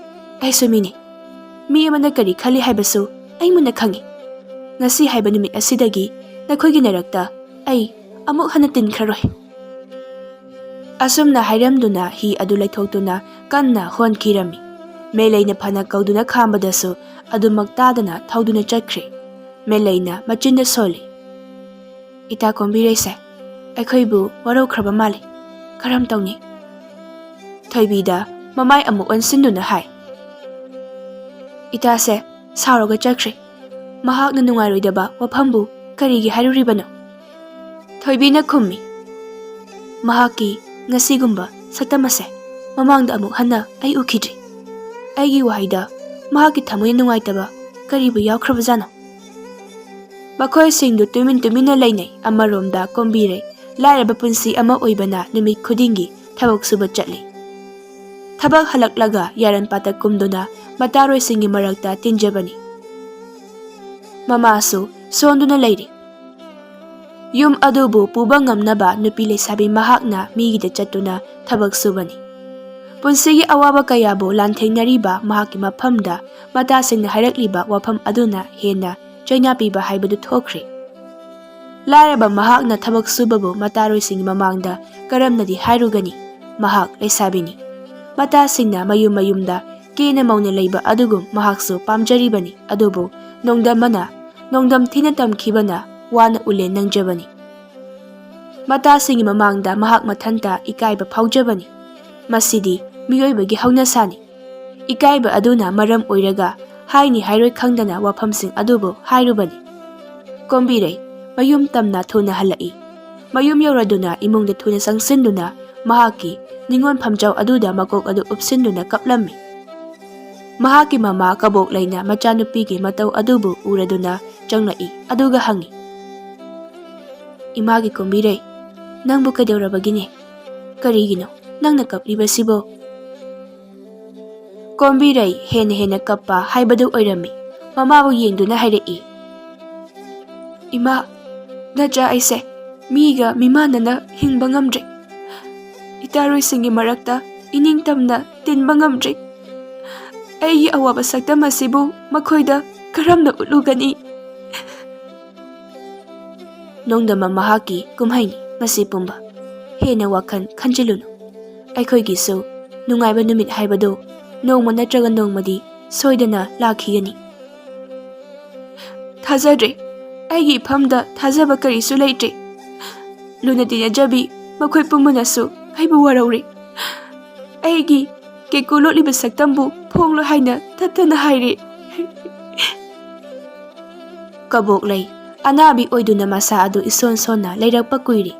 ꯑꯩꯁꯨ ꯃꯤꯅꯤ꯫ ꯃꯤ ꯑꯃꯅ ꯀꯔꯤ ꯈꯜꯂꯤ ꯍꯥꯏꯕꯁꯨ ꯑꯩ ꯃꯨꯟꯅ ꯈꯪꯏ꯫ ꯉꯁꯤ ꯍꯥꯏꯕ ꯅꯨꯃꯤꯠ ꯑꯁꯤꯗꯒꯤ ꯅꯈꯣꯏꯒꯤ ꯅꯔꯛꯇ ꯑꯩ ꯑꯃꯨꯛ ꯍꯟꯅ ꯇꯤꯟꯈ꯭ꯔꯔꯣꯏ꯫ ꯑꯁꯨꯝꯅ ꯍꯥꯏꯔꯝꯗꯨꯅ ꯍꯤ ꯑꯗꯨ ꯂꯩꯊꯣꯛꯇꯨꯅ ꯀꯟꯅ ꯍꯣꯟꯈꯤꯔꯝꯃꯤ꯫ ꯃꯦꯂꯩꯅ ꯐꯅ ꯀꯧꯗꯨꯅ ꯈꯥꯝꯕꯗꯁꯨ ꯑꯗꯨꯃꯛ ꯇꯥꯗꯅ ꯊꯧꯗꯨꯅ ꯆꯠꯈ꯭ꯔꯦ꯫ ꯃꯦꯂꯩꯅ ꯃꯆꯤꯟꯗ ꯁꯣꯜꯂꯤ, "ꯏꯇꯥ ꯀꯣꯝꯕꯤꯔꯩꯁꯦ, ꯑꯩꯈꯣꯏꯕꯨ ꯋꯥꯔꯧꯈ꯭ꯔꯕ ꯃꯥꯜꯂꯤ꯫ ꯀꯔꯝ ꯇꯧꯅꯤ?" ꯊꯣꯏꯕꯤꯗ ꯃꯃꯥꯏ ꯑꯃꯨꯛ ꯑꯣꯟꯁꯤꯟꯗꯨꯅ ꯍꯥꯏ, "ꯏꯇꯥꯁꯦ ꯁꯥꯎꯔꯒ ꯆꯠꯈ꯭ꯔꯦ꯫ ꯃꯍꯥꯛꯅ ꯅꯨꯡꯉꯥꯏꯔꯣꯏꯗꯕ ꯋꯥꯐꯝꯕꯨ ꯀꯔꯤꯒꯤ ꯍꯥꯏꯔꯨꯔꯤꯕꯅꯣ?" ꯊꯣꯏꯕꯤꯅ ꯈꯨꯝꯃꯤ, "ꯃꯍꯥꯛꯀꯤ ꯉꯁꯤꯒꯨꯝꯕ ꯁꯛꯇꯝ ꯑꯁꯦ ꯃꯃꯥꯡꯗ ꯑꯃꯨꯛ ꯍꯟꯅ ꯑꯩ ꯎꯈꯤꯗ꯭ꯔꯤ꯫ ꯑꯩꯒꯤ ꯋꯥꯍꯩꯗ ꯃꯍꯥꯛꯀꯤ ꯊꯃꯣꯏ ꯅꯨꯡꯉꯥꯏꯇꯕ ꯀꯔꯤꯕꯨ ꯌꯥꯎꯈ꯭ꯔꯕꯖꯥꯠꯅꯣ?" ꯃꯈꯣꯏꯁꯤꯡꯗꯨ ꯇꯨꯃꯤꯟ ꯇꯨꯃꯤꯟꯅ ꯂꯩꯅꯩ꯫ ꯑꯃꯔꯣꯝꯗ ꯀꯣꯝꯕꯤꯔꯩ ꯂꯥꯏꯔꯕ ꯄꯨꯟꯁꯤ ꯑꯃ ꯑꯣꯏꯕꯅ ꯅꯨꯃꯤꯠ ꯈꯨꯗꯤꯡꯒꯤ ꯊꯕꯛ ꯁꯨꯕ ꯆꯠꯂꯤ꯫ ꯊꯕꯛ ꯍꯜꯂꯛꯂꯒ ꯌꯥꯔꯟ ꯄꯥꯠꯇ ꯀꯨꯝꯗꯨꯅ ꯃꯇꯥꯔꯣꯏꯁꯤꯡꯒꯤ ꯃꯔꯛꯇ ꯇꯤꯟꯖꯕꯅꯤ꯫ ꯃꯃꯥꯁꯨ ꯁꯣꯟꯗꯨꯅ ꯂꯩꯔꯤ꯫ ꯌꯨꯝ ꯑꯗꯨꯕꯨ ꯄꯨꯕ ꯉꯝꯅꯕ ꯅꯨꯄꯤ ꯂꯩꯁꯥꯕꯤ ꯃꯍꯥꯛꯅ ꯃꯤꯒꯤꯗ ꯆꯠꯇꯨꯅ ꯊꯕꯛ ꯁꯨꯕꯅꯤ꯫ ꯄꯨꯟꯁꯤꯒꯤ ꯑꯋꯥꯕ ꯀꯌꯥꯕꯨ ꯂꯥꯟꯊꯦꯡꯅꯔꯤꯕ ꯃꯍꯥꯛꯀꯤ ꯃꯐꯝꯗ ꯃꯇꯥꯁꯤꯡꯅ ꯍꯥꯏꯔꯛꯂꯤꯕ ꯋꯥꯐꯝ ꯑꯗꯨꯅ ꯍꯦꯟꯅ ꯆꯩꯅꯥ ꯄꯤꯕ ꯍꯥꯏꯕꯗꯨ ꯊꯣꯛꯈ꯭ꯔꯦ꯫ ꯂꯥꯏꯔꯕ ꯃꯍꯥꯛꯅ ꯊꯕꯛ ꯁꯨꯕꯕꯨ ꯃꯇꯥꯔꯣꯏꯁꯤꯡꯒꯤ ꯃꯃꯥꯡꯗ ꯀꯔꯝꯅꯗꯤ ꯍꯥꯏꯔꯨꯒꯅꯤ? ꯃꯍꯥꯛ ꯂꯩꯁꯥꯕꯤꯅꯤ꯫ ꯃꯇꯥꯁꯤꯡꯅ ꯃꯌꯨꯝ ꯃꯌꯨꯝꯗ ꯀꯦꯅ ꯃꯧꯅ ꯂꯩꯕ ꯑꯗꯨꯒꯨꯝ ꯃꯍꯥꯛꯁꯨ ꯄꯥꯝꯖꯔꯤꯕꯅꯤ꯫ ꯑꯗꯨꯕꯨ ꯅꯣꯡꯗꯝꯕꯅ, ꯅꯣꯡꯗꯝ ꯊꯤꯅ ꯇꯝꯈꯤꯕꯅ ꯋꯥꯅ ꯎꯂꯦꯟ ꯅꯪꯖꯕꯅꯤ꯫ ꯃꯇꯥꯁꯤꯡꯒꯤ ꯃꯃꯥꯡꯗ ꯃꯍꯥꯛ ꯃꯊꯟꯇ ꯏꯀꯥꯏꯕ ꯐꯥꯎꯖꯕꯅꯤ꯫ ꯃꯁꯤꯗꯤ ꯃꯤꯑꯣꯏꯕꯒꯤ ꯍꯧꯅꯁꯥꯅꯤ꯫ ꯏꯀꯥꯏꯕ ꯑꯗꯨꯅ ꯃꯔꯝ ꯑꯣꯏꯔꯒ ꯍꯥꯏꯅꯤ ꯍꯥꯏꯔꯣꯏ ꯈꯪꯗꯅ ꯋꯥꯐꯝꯁꯤꯡ ꯑꯗꯨꯕꯨ ꯍꯥꯏꯔꯨꯕꯅꯤ꯫ ꯀꯣꯝꯕꯤꯔꯩ ꯃꯌꯨꯝ ꯇꯝꯅ ꯊꯨꯅ ꯍꯜꯂꯛꯏ꯫ ꯃꯌꯨꯝ ꯌꯧꯔꯗꯨꯅ ꯏꯃꯨꯡꯗ ꯊꯨꯅ ꯆꯪꯁꯤꯟꯗꯨꯅ ꯃꯍꯥꯛꯀꯤ ꯅꯤꯉꯣꯜ ꯐꯝꯖꯥꯎ ꯑꯗꯨꯗ ꯃꯀꯣꯛ ꯑꯗꯨ ꯎꯞꯁꯤꯟꯗꯨꯅ ꯀꯞꯂꯝꯃꯤ꯫ ꯃꯍꯥꯛꯀꯤ ꯃꯃꯥ ꯀꯕꯣꯛꯂꯩꯅ ꯃꯆꯥꯅꯨꯄꯤꯒꯤ ꯃꯇꯧ ꯑꯗꯨꯕꯨ ꯎꯔꯗꯨꯅ ꯆꯪꯂꯛꯏ, ꯑꯗꯨꯒ ꯍꯪꯉꯤ, "ꯏꯃꯥꯒꯤ ꯀꯣꯝꯕꯤꯔꯩ, ꯅꯪꯕꯨ ꯀꯩꯗꯧꯔꯕꯒꯤꯅꯦ? ꯀꯔꯤꯒꯤꯅꯣ ꯅꯪꯅ ꯀꯞꯂꯤꯕꯁꯤꯕꯣ?" ꯀꯣꯝꯕꯤꯔꯩ ꯍꯦꯟꯅ ꯍꯦꯟꯅ ꯀꯞꯄ ꯍꯥꯏꯕꯗꯨ ꯑꯣꯏꯔꯝꯃꯤ꯫ ꯃꯃꯥꯕꯨ ꯌꯦꯡꯗꯨꯅ ꯍꯥꯏꯔꯛꯏ, ꯏꯃꯥ, ꯅꯆꯥ ꯑꯩꯁꯦ ꯃꯤꯒ ꯃꯤꯃꯥꯟꯅꯅ ꯍꯤꯡꯕ ꯉꯝꯗ꯭ꯔꯦ꯫ ꯏꯇꯥꯔꯣꯏꯁꯤꯡꯒꯤ ꯃꯔꯛꯇ ꯏꯅꯤꯡꯇꯝꯅ ꯇꯤꯟꯕ ꯉꯝꯗ꯭ꯔꯦ꯫ ꯑꯩꯒꯤ ꯑꯋꯥꯕ ꯁꯛꯇꯝ ꯑꯁꯤꯕꯨ ꯃꯈꯣꯏꯗ ꯀꯔꯝꯅ ꯎꯠꯂꯨꯒꯅꯤ? ꯅꯣꯡꯗꯝꯕ ꯃꯍꯥꯛꯀꯤ ꯀꯨꯝꯍꯩꯅꯤ ꯃꯁꯤ ꯄꯨꯝꯕ꯫ ꯍꯦꯟꯅ ꯋꯥꯈꯜ ꯈꯟꯖꯤꯜꯂꯨꯅꯨ꯫ ꯑꯩꯈꯣꯏꯒꯤꯁꯨ ꯅꯨꯡꯉꯥꯏꯕ ꯅꯨꯃꯤꯠ ꯍꯥꯏꯕꯗꯨ ꯅꯣꯡꯃ ꯅꯠꯇ꯭ꯔꯒ ꯅꯣꯡꯃꯗꯤ ꯁꯣꯏꯗꯅ ꯂꯥꯛꯈꯤꯒꯅꯤ꯫ ꯊꯥꯖꯗ꯭ꯔꯦ꯫ ꯑꯩꯒꯤ ꯏꯐꯝꯗ ꯊꯥꯖꯕ ꯀꯔꯤꯁꯨ ꯂꯩꯇ꯭ꯔꯦ꯫ ꯂꯨꯅ ꯇꯤꯟꯅꯖꯕꯤ ꯃꯈꯣꯏ ꯄꯨꯝꯕꯅꯁꯨ ꯑꯩꯕꯨ ꯋꯥꯔꯧꯔꯦ꯫ ꯑꯩꯒꯤ ꯀꯦꯀꯨ ꯂꯣꯠꯂꯤꯕ ꯁꯛꯇꯝꯕꯨ ꯐꯣꯡꯂꯣ ꯍꯥꯏꯅ ꯊꯠꯇꯅ ꯍꯥꯏꯔꯦ꯫ ꯀꯕꯣꯛꯂꯩ ꯑꯅꯥꯕꯤ ꯑꯣꯏꯗꯨꯅ ꯃꯁꯥ ꯑꯗꯨ ꯏꯁꯣꯟ ꯁꯣꯟꯅ ꯂꯩꯔꯛꯄ ꯀꯨꯏꯔꯦ꯫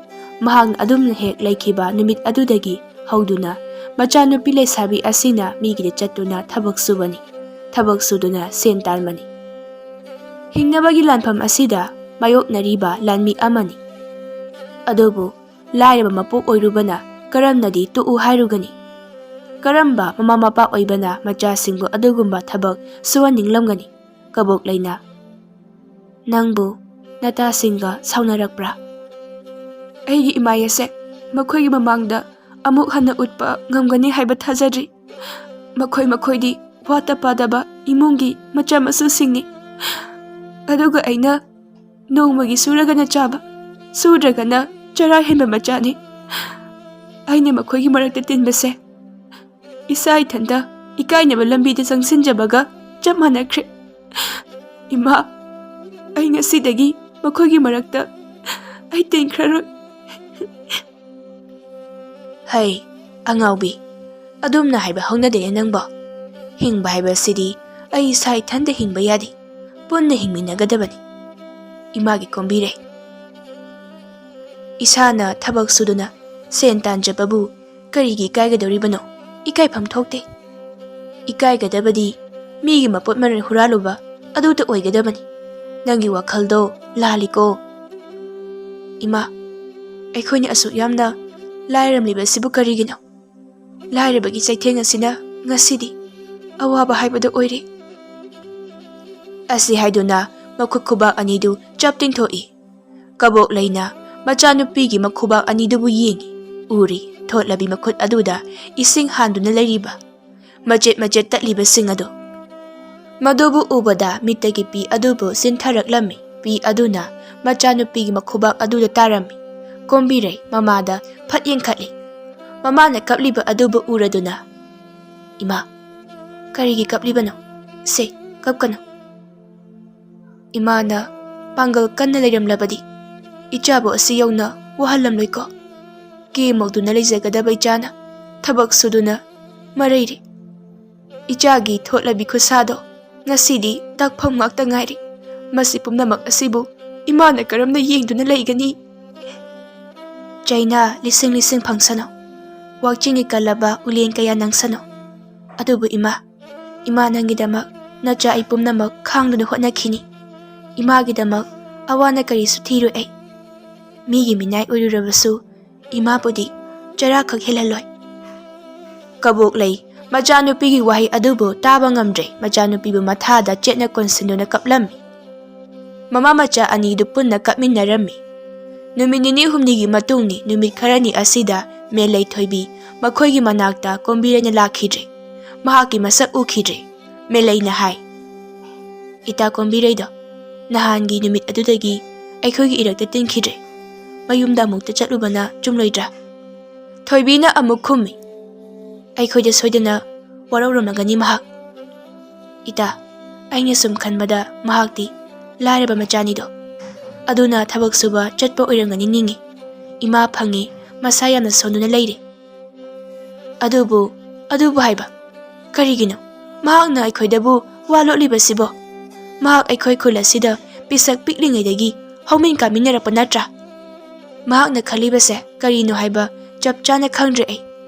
ꯃꯍꯥꯛꯅ ꯑꯗꯨꯝꯅ ꯍꯦꯛ ꯂꯩꯈꯤꯕ ꯅꯨꯃꯤꯠ ꯑꯗꯨꯗꯒꯤ ꯍꯧꯗꯨꯅ ꯃꯆꯥꯅꯨꯄꯤ ꯂꯩꯁꯥꯕꯤ ꯑꯁꯤꯅ ꯃꯤꯒꯤꯗ ꯆꯠꯇꯨꯅ ꯊꯕꯛ ꯁꯨꯕꯅꯤ꯫ ꯊꯕꯛ ꯁꯨꯗꯨꯅ ꯁꯦꯟ ꯇꯥꯟꯕꯅꯤ꯫ ꯍꯤꯡꯅꯕꯒꯤ ꯂꯥꯟꯐꯝ ꯑꯁꯤꯗ ꯃꯥꯌꯣꯛꯅꯔꯤꯕ ꯂꯥꯟꯃꯤ ꯑꯃꯅꯤ꯫ ꯑꯗꯨꯕꯨ ꯂꯥꯏꯔꯕ ꯃꯄꯣꯛ ꯑꯣꯏꯔꯨꯕꯅ ꯀꯔꯝꯅꯗꯤ ꯇꯣꯛꯎ ꯍꯥꯏꯔꯨꯒꯅꯤ? ꯀꯔꯝꯕ ꯃꯃꯥ ꯃꯄꯥ ꯑꯣꯏꯕꯅ ꯃꯆꯥꯁꯤꯡꯕꯨ ꯑꯗꯨꯒꯨꯝꯕ ꯊꯕꯛ ꯁꯨꯍꯟꯅꯤꯡꯂꯝꯒꯅꯤ? ꯀꯕꯣꯛꯂꯩꯅ, "ꯅꯪꯕꯨ ꯅꯇꯥꯁꯤꯡꯒ ꯁꯥꯎꯅꯔꯛꯄ꯭ꯔꯥ?" ꯑꯩꯒꯤ ꯏꯃꯥ ꯑꯁꯦ ꯃꯈꯣꯏꯒꯤ ꯃꯃꯥꯡꯗ ꯑꯃꯨꯛ ꯍꯟꯅ ꯎꯠꯄ ꯉꯝꯒꯅꯤ ꯍꯥꯏꯕ ꯊꯥꯖꯗ꯭ꯔꯤ꯫ ꯃꯈꯣꯏ ꯃꯈꯣꯏꯗꯤ ꯋꯥꯠꯇ ꯄꯥꯗꯕ ꯏꯃꯨꯡꯒꯤ ꯃꯆꯥ ꯃꯁꯨꯁꯤꯡꯅꯤ꯫ ꯑꯗꯨꯒ ꯑꯩꯅ ꯅꯣꯡꯃꯒꯤ ꯁꯨꯔꯒꯅ ꯆꯥꯕ, ꯁꯨꯗ꯭ꯔꯒꯅ ꯆꯔꯥ ꯍꯦꯟꯕ ꯃꯆꯥꯅꯤ꯫ ꯑꯩꯅ ꯃꯈꯣꯏꯒꯤ ꯃꯔꯛꯇ ꯇꯤꯟꯕꯁꯦ ꯏꯁꯥ ꯏꯊꯟꯇ ꯏꯀꯥꯏꯅꯕ ꯂꯝꯕꯤꯗ ꯆꯪꯁꯤꯟꯖꯕꯒ ꯆꯞ ꯃꯥꯟꯅꯈ꯭ꯔꯦ꯫ ꯏꯃꯥ, ꯑꯩ ꯉꯁꯤꯗꯒꯤ ꯃꯈꯣꯏꯒꯤ ꯃꯔꯛꯇ ꯑꯩ ꯇꯤꯟꯈ꯭ꯔꯔꯣꯏ꯫ ꯍꯩ, ꯑꯉꯥꯎꯕꯤ, ꯑꯗꯨꯝꯅ ꯍꯥꯏꯕ ꯍꯧꯅꯗꯦꯅꯦ ꯅꯪꯕꯣ꯫ ꯍꯤꯡꯕ ꯍꯥꯏꯕꯁꯤꯗꯤ ꯑꯩ ꯏꯁꯥ ꯏꯊꯟꯇ ꯍꯤꯡꯕ ꯌꯥꯗꯦ, ꯄꯨꯟꯅ ꯍꯤꯡꯃꯤꯟꯅꯒꯗꯕꯅꯤ꯫ ꯏꯃꯥꯒꯤ ꯀꯣꯝꯕꯤꯔꯩ꯫ ꯏꯁꯥꯅ ꯊꯕꯛ ꯁꯨꯗꯨꯅ ꯁꯦꯟ ꯇꯥꯟꯖꯕꯕꯨ ꯀꯔꯤꯒꯤ ꯏꯀꯥꯏꯒꯗꯧꯔꯤꯕꯅꯣ? ꯏꯀꯥꯏꯐꯝ ꯊꯣꯛꯇꯦ꯫ ꯏꯀꯥꯏꯒꯗꯕꯗꯤ ꯃꯤꯒꯤ ꯃꯄꯣꯠ ꯃꯔꯩ ꯍꯨꯔꯥꯜꯂꯨꯕ ꯑꯗꯨꯇ ꯑꯣꯏꯒꯗꯕꯅꯤ꯫ ꯅꯪꯒꯤ ꯋꯥꯈꯜꯗꯣ ꯂꯥꯜꯂꯤꯀꯣ꯫ ꯏꯃꯥ, ꯑꯩꯈꯣꯏꯅ ꯑꯁꯨꯛ ꯌꯥꯝꯅ ꯂꯥꯏꯔꯝꯂꯤꯕꯁꯤꯕꯨ ꯀꯔꯤꯒꯤꯅꯣ? ꯂꯥꯏꯔꯕꯒꯤ ꯆꯩꯊꯦꯡ ꯑꯁꯤꯅ ꯉꯁꯤꯗꯤ ꯑꯋꯥꯕ ꯍꯥꯏꯕꯗꯨ ꯑꯣꯏꯔꯦ꯫ ꯑꯁꯤ ꯍꯥꯏꯗꯨꯅ ꯃꯈꯨꯠ ꯈꯨꯕꯥꯛ ꯑꯅꯤꯗꯨ ꯆꯞ ꯇꯤꯡꯊꯣꯛꯏ꯫ ꯀꯕꯣꯛꯂꯩꯅ ꯃꯆꯥꯅꯨꯄꯤꯒꯤ ꯃꯈꯨꯕꯥꯛ ꯑꯅꯤꯗꯨꯕꯨ ꯌꯦꯡꯏ꯫ ꯎꯔꯤ ꯊꯣꯠꯂꯕꯤ ꯃꯈꯨꯠ ꯑꯗꯨꯗ ꯏꯁꯤꯡ ꯍꯥꯟꯗꯨꯅ ꯂꯩꯔꯤꯕ꯫ ꯃꯆꯦꯠ ꯃꯆꯦꯠ ꯇꯠꯂꯤꯕꯁꯤꯡ ꯑꯗꯨ꯫ ꯃꯗꯨꯕꯨ ꯎꯕꯗ ꯃꯤꯠꯇꯒꯤ ꯄꯤ ꯑꯗꯨꯕꯨ ꯆꯤꯟꯊꯔꯛꯂꯝꯃꯤ꯫ ꯄꯤ ꯑꯗꯨꯅ ꯃꯆꯥꯅꯨꯄꯤꯒꯤ ꯃꯈꯨꯕꯥꯛ ꯑꯗꯨꯗ ꯇꯥꯔꯝꯃꯤ꯫ ꯀꯣꯝꯕꯤꯔꯩ ꯃꯃꯥꯗ ꯐꯠ ꯌꯦꯡꯈꯠꯂꯤ꯫ ꯃꯃꯥꯅ ꯀꯞꯂꯤꯕ ꯑꯗꯨꯕꯨ ꯎꯔꯗꯨꯅ, "ꯏꯃꯥ, ꯀꯔꯤꯒꯤ ꯀꯞꯂꯤꯕꯅꯣ? ꯁꯦ, ꯀꯞꯀꯅꯨ꯫ ꯏꯃꯥꯅ ꯄꯥꯡꯒꯜ ꯀꯟꯅ ꯂꯩꯔꯝꯂꯕꯗꯤ ꯏꯆꯥꯕꯨ ꯑꯁꯤ ꯌꯧꯅ ꯋꯥꯍꯜꯂꯝꯂꯣꯏꯀꯣ꯫ ꯀꯦ ꯃꯧꯗꯨꯅ ꯂꯩꯖꯒꯗꯕ ꯏꯆꯥꯅ ꯊꯕꯛ ꯁꯨꯗꯨꯅ ꯃꯔꯩꯔꯤ꯫ ꯏꯆꯥꯒꯤ ꯊꯣꯠꯂꯕꯤ ꯈꯨꯠꯁꯥꯗꯣ ꯉꯁꯤꯗꯤ ꯇꯥꯛꯐꯝ ꯉꯥꯛꯇ ꯉꯥꯏꯔꯦ꯫ ꯃꯁꯤ ꯄꯨꯝꯅꯃꯛ ꯑꯁꯤꯕꯨ ꯏꯃꯥꯅ ꯀꯔꯝꯅ ꯌꯦꯡꯗꯨꯅ ꯂꯩꯒꯅꯤ?" "ꯆꯩꯅꯥ ꯂꯤꯁꯤꯡ ꯂꯤꯁꯤꯡ ꯐꯪꯁꯅꯨ, ꯋꯥꯛꯆꯤꯡꯒꯤ ꯀꯜꯂꯕ ꯎꯂꯦꯟ ꯀꯌꯥ ꯅꯪꯁꯅꯨ꯫ ꯑꯗꯨꯕꯨ ꯏꯃꯥ, ꯏꯃꯥ ꯅꯪꯒꯤꯗꯃꯛ ꯅꯆꯥ ꯑꯩ ꯄꯨꯝꯅꯃꯛ ꯈꯥꯡꯗꯨꯅ ꯍꯣꯠꯅꯈꯤꯅꯤ꯫ ꯏꯃꯥꯒꯤꯗꯃꯛ ꯑꯋꯥꯅ ꯀꯔꯤꯁꯨ ꯊꯤꯔꯣꯏ ꯑꯩ꯫ ꯃꯤꯒꯤ ꯃꯤꯅꯥꯏ ꯑꯣꯏꯔꯨꯔꯕꯁꯨ ꯏꯃꯥꯕꯨꯗꯤ ꯆꯔꯥꯈꯛ ꯍꯦꯜꯍꯜꯂꯣꯏ꯫" ꯀꯕꯣꯛꯂꯩ ꯃꯆꯥꯅꯨꯄꯤꯒꯤ ꯋꯥꯍꯩ ꯑꯗꯨꯕꯨ ꯇꯥꯕ ꯉꯝꯗ꯭ꯔꯦ꯫ ꯃꯆꯥꯅꯨꯄꯤꯕꯨ ꯃꯊꯥꯗ ꯆꯦꯠꯅ ꯀꯣꯟꯁꯤꯟꯗꯨꯅ ꯀꯞꯂꯝꯃꯤ꯫ ꯃꯃꯥ ꯃꯆꯥ ꯑꯅꯤꯗꯨ ꯄꯨꯟꯅ ꯀꯞꯃꯤꯟꯅꯔꯝꯃꯤ꯫ ꯅꯨꯃꯤꯠ ꯅꯤꯅꯤ ꯍꯨꯝꯅꯤꯒꯤ ꯃꯇꯨꯡꯅꯤ꯫ ꯅꯨꯃꯤꯠ ꯈꯔꯅꯤ ꯑꯁꯤꯗ ꯃꯦꯂꯩ ꯊꯣꯏꯕꯤ ꯃꯈꯣꯏꯒꯤ ꯃꯅꯥꯛꯇ ꯀꯣꯝꯕꯤꯔꯩꯅ ꯂꯥꯛꯈꯤꯗ꯭ꯔꯦ꯫ ꯃꯍꯥꯛꯀꯤ ꯃꯁꯛ ꯎꯈꯤꯗ꯭ꯔꯦ꯫ ꯃꯦꯂꯩꯅ ꯍꯥꯏ, "ꯏꯇꯥ ꯀꯣꯝꯕꯤꯔꯩꯗꯣ ꯅꯍꯥꯟꯒꯤ ꯅꯨꯃꯤꯠ ꯑꯗꯨꯗꯒꯤ ꯑꯩꯈꯣꯏꯒꯤ ꯏꯔꯛꯇ ꯇꯤꯟꯈꯤꯗ꯭ꯔꯦ꯫ ꯃꯌꯨꯝꯗ ꯑꯃꯨꯛꯇ ꯆꯠꯂꯨꯕꯅ ꯆꯨꯝꯂꯣꯏꯗ꯭ꯔꯥ?" ꯊꯣꯏꯕꯤꯅ ꯑꯃꯨꯛ ꯈꯨꯝꯃꯤ, "ꯑꯩꯈꯣꯏꯗ ꯁꯣꯏꯗꯅ ꯋꯥꯔꯧꯔꯝꯂꯒꯅꯤ ꯃꯍꯥꯛ꯫ ꯏꯇꯥ, ꯑꯩꯅ ꯁꯨꯝ ꯈꯟꯕꯗ ꯃꯍꯥꯛꯇꯤ ꯂꯥꯏꯔꯕ ꯃꯆꯥꯅꯤꯗꯣ꯫ ꯑꯗꯨꯅ ꯊꯕꯛ ꯁꯨꯕ ꯆꯠꯄ ꯑꯣꯏꯔꯝꯒꯅꯤ ꯅꯤꯡꯏ꯫ ꯏꯃꯥ ꯐꯪꯉꯤ, ꯃꯁꯥ ꯌꯥꯝꯅ ꯁꯣꯟꯗꯨꯅ ꯂꯩꯔꯦ꯫" "ꯑꯗꯨꯕꯨ, ꯑꯗꯨꯕꯨ ꯍꯥꯏꯕ ꯀꯔꯤꯒꯤꯅꯣ? ꯃꯍꯥꯛꯅ ꯑꯩꯈꯣꯏꯗꯕꯨ ꯋꯥ ꯂꯣꯠꯂꯤꯕꯁꯤꯕꯣ? ꯃꯍꯥꯛ ꯑꯩꯈꯣꯏ ꯈꯨꯜ ꯑꯁꯤꯗ ꯄꯤꯁꯛ ꯄꯤꯛꯂꯤꯉꯩꯗꯒꯤ ꯍꯧꯃꯤꯟ ꯀꯥꯃꯤꯟꯅꯔꯛꯄ ꯅꯠꯇ꯭ꯔꯥ? ꯃꯍꯥꯛꯅ ꯈꯜꯂꯤꯕꯁꯦ ꯀꯔꯤꯅꯣ ꯍꯥꯏꯕ ꯆꯞ ꯆꯥꯅ ꯈꯪꯗ꯭ꯔꯦ ꯑꯩ꯫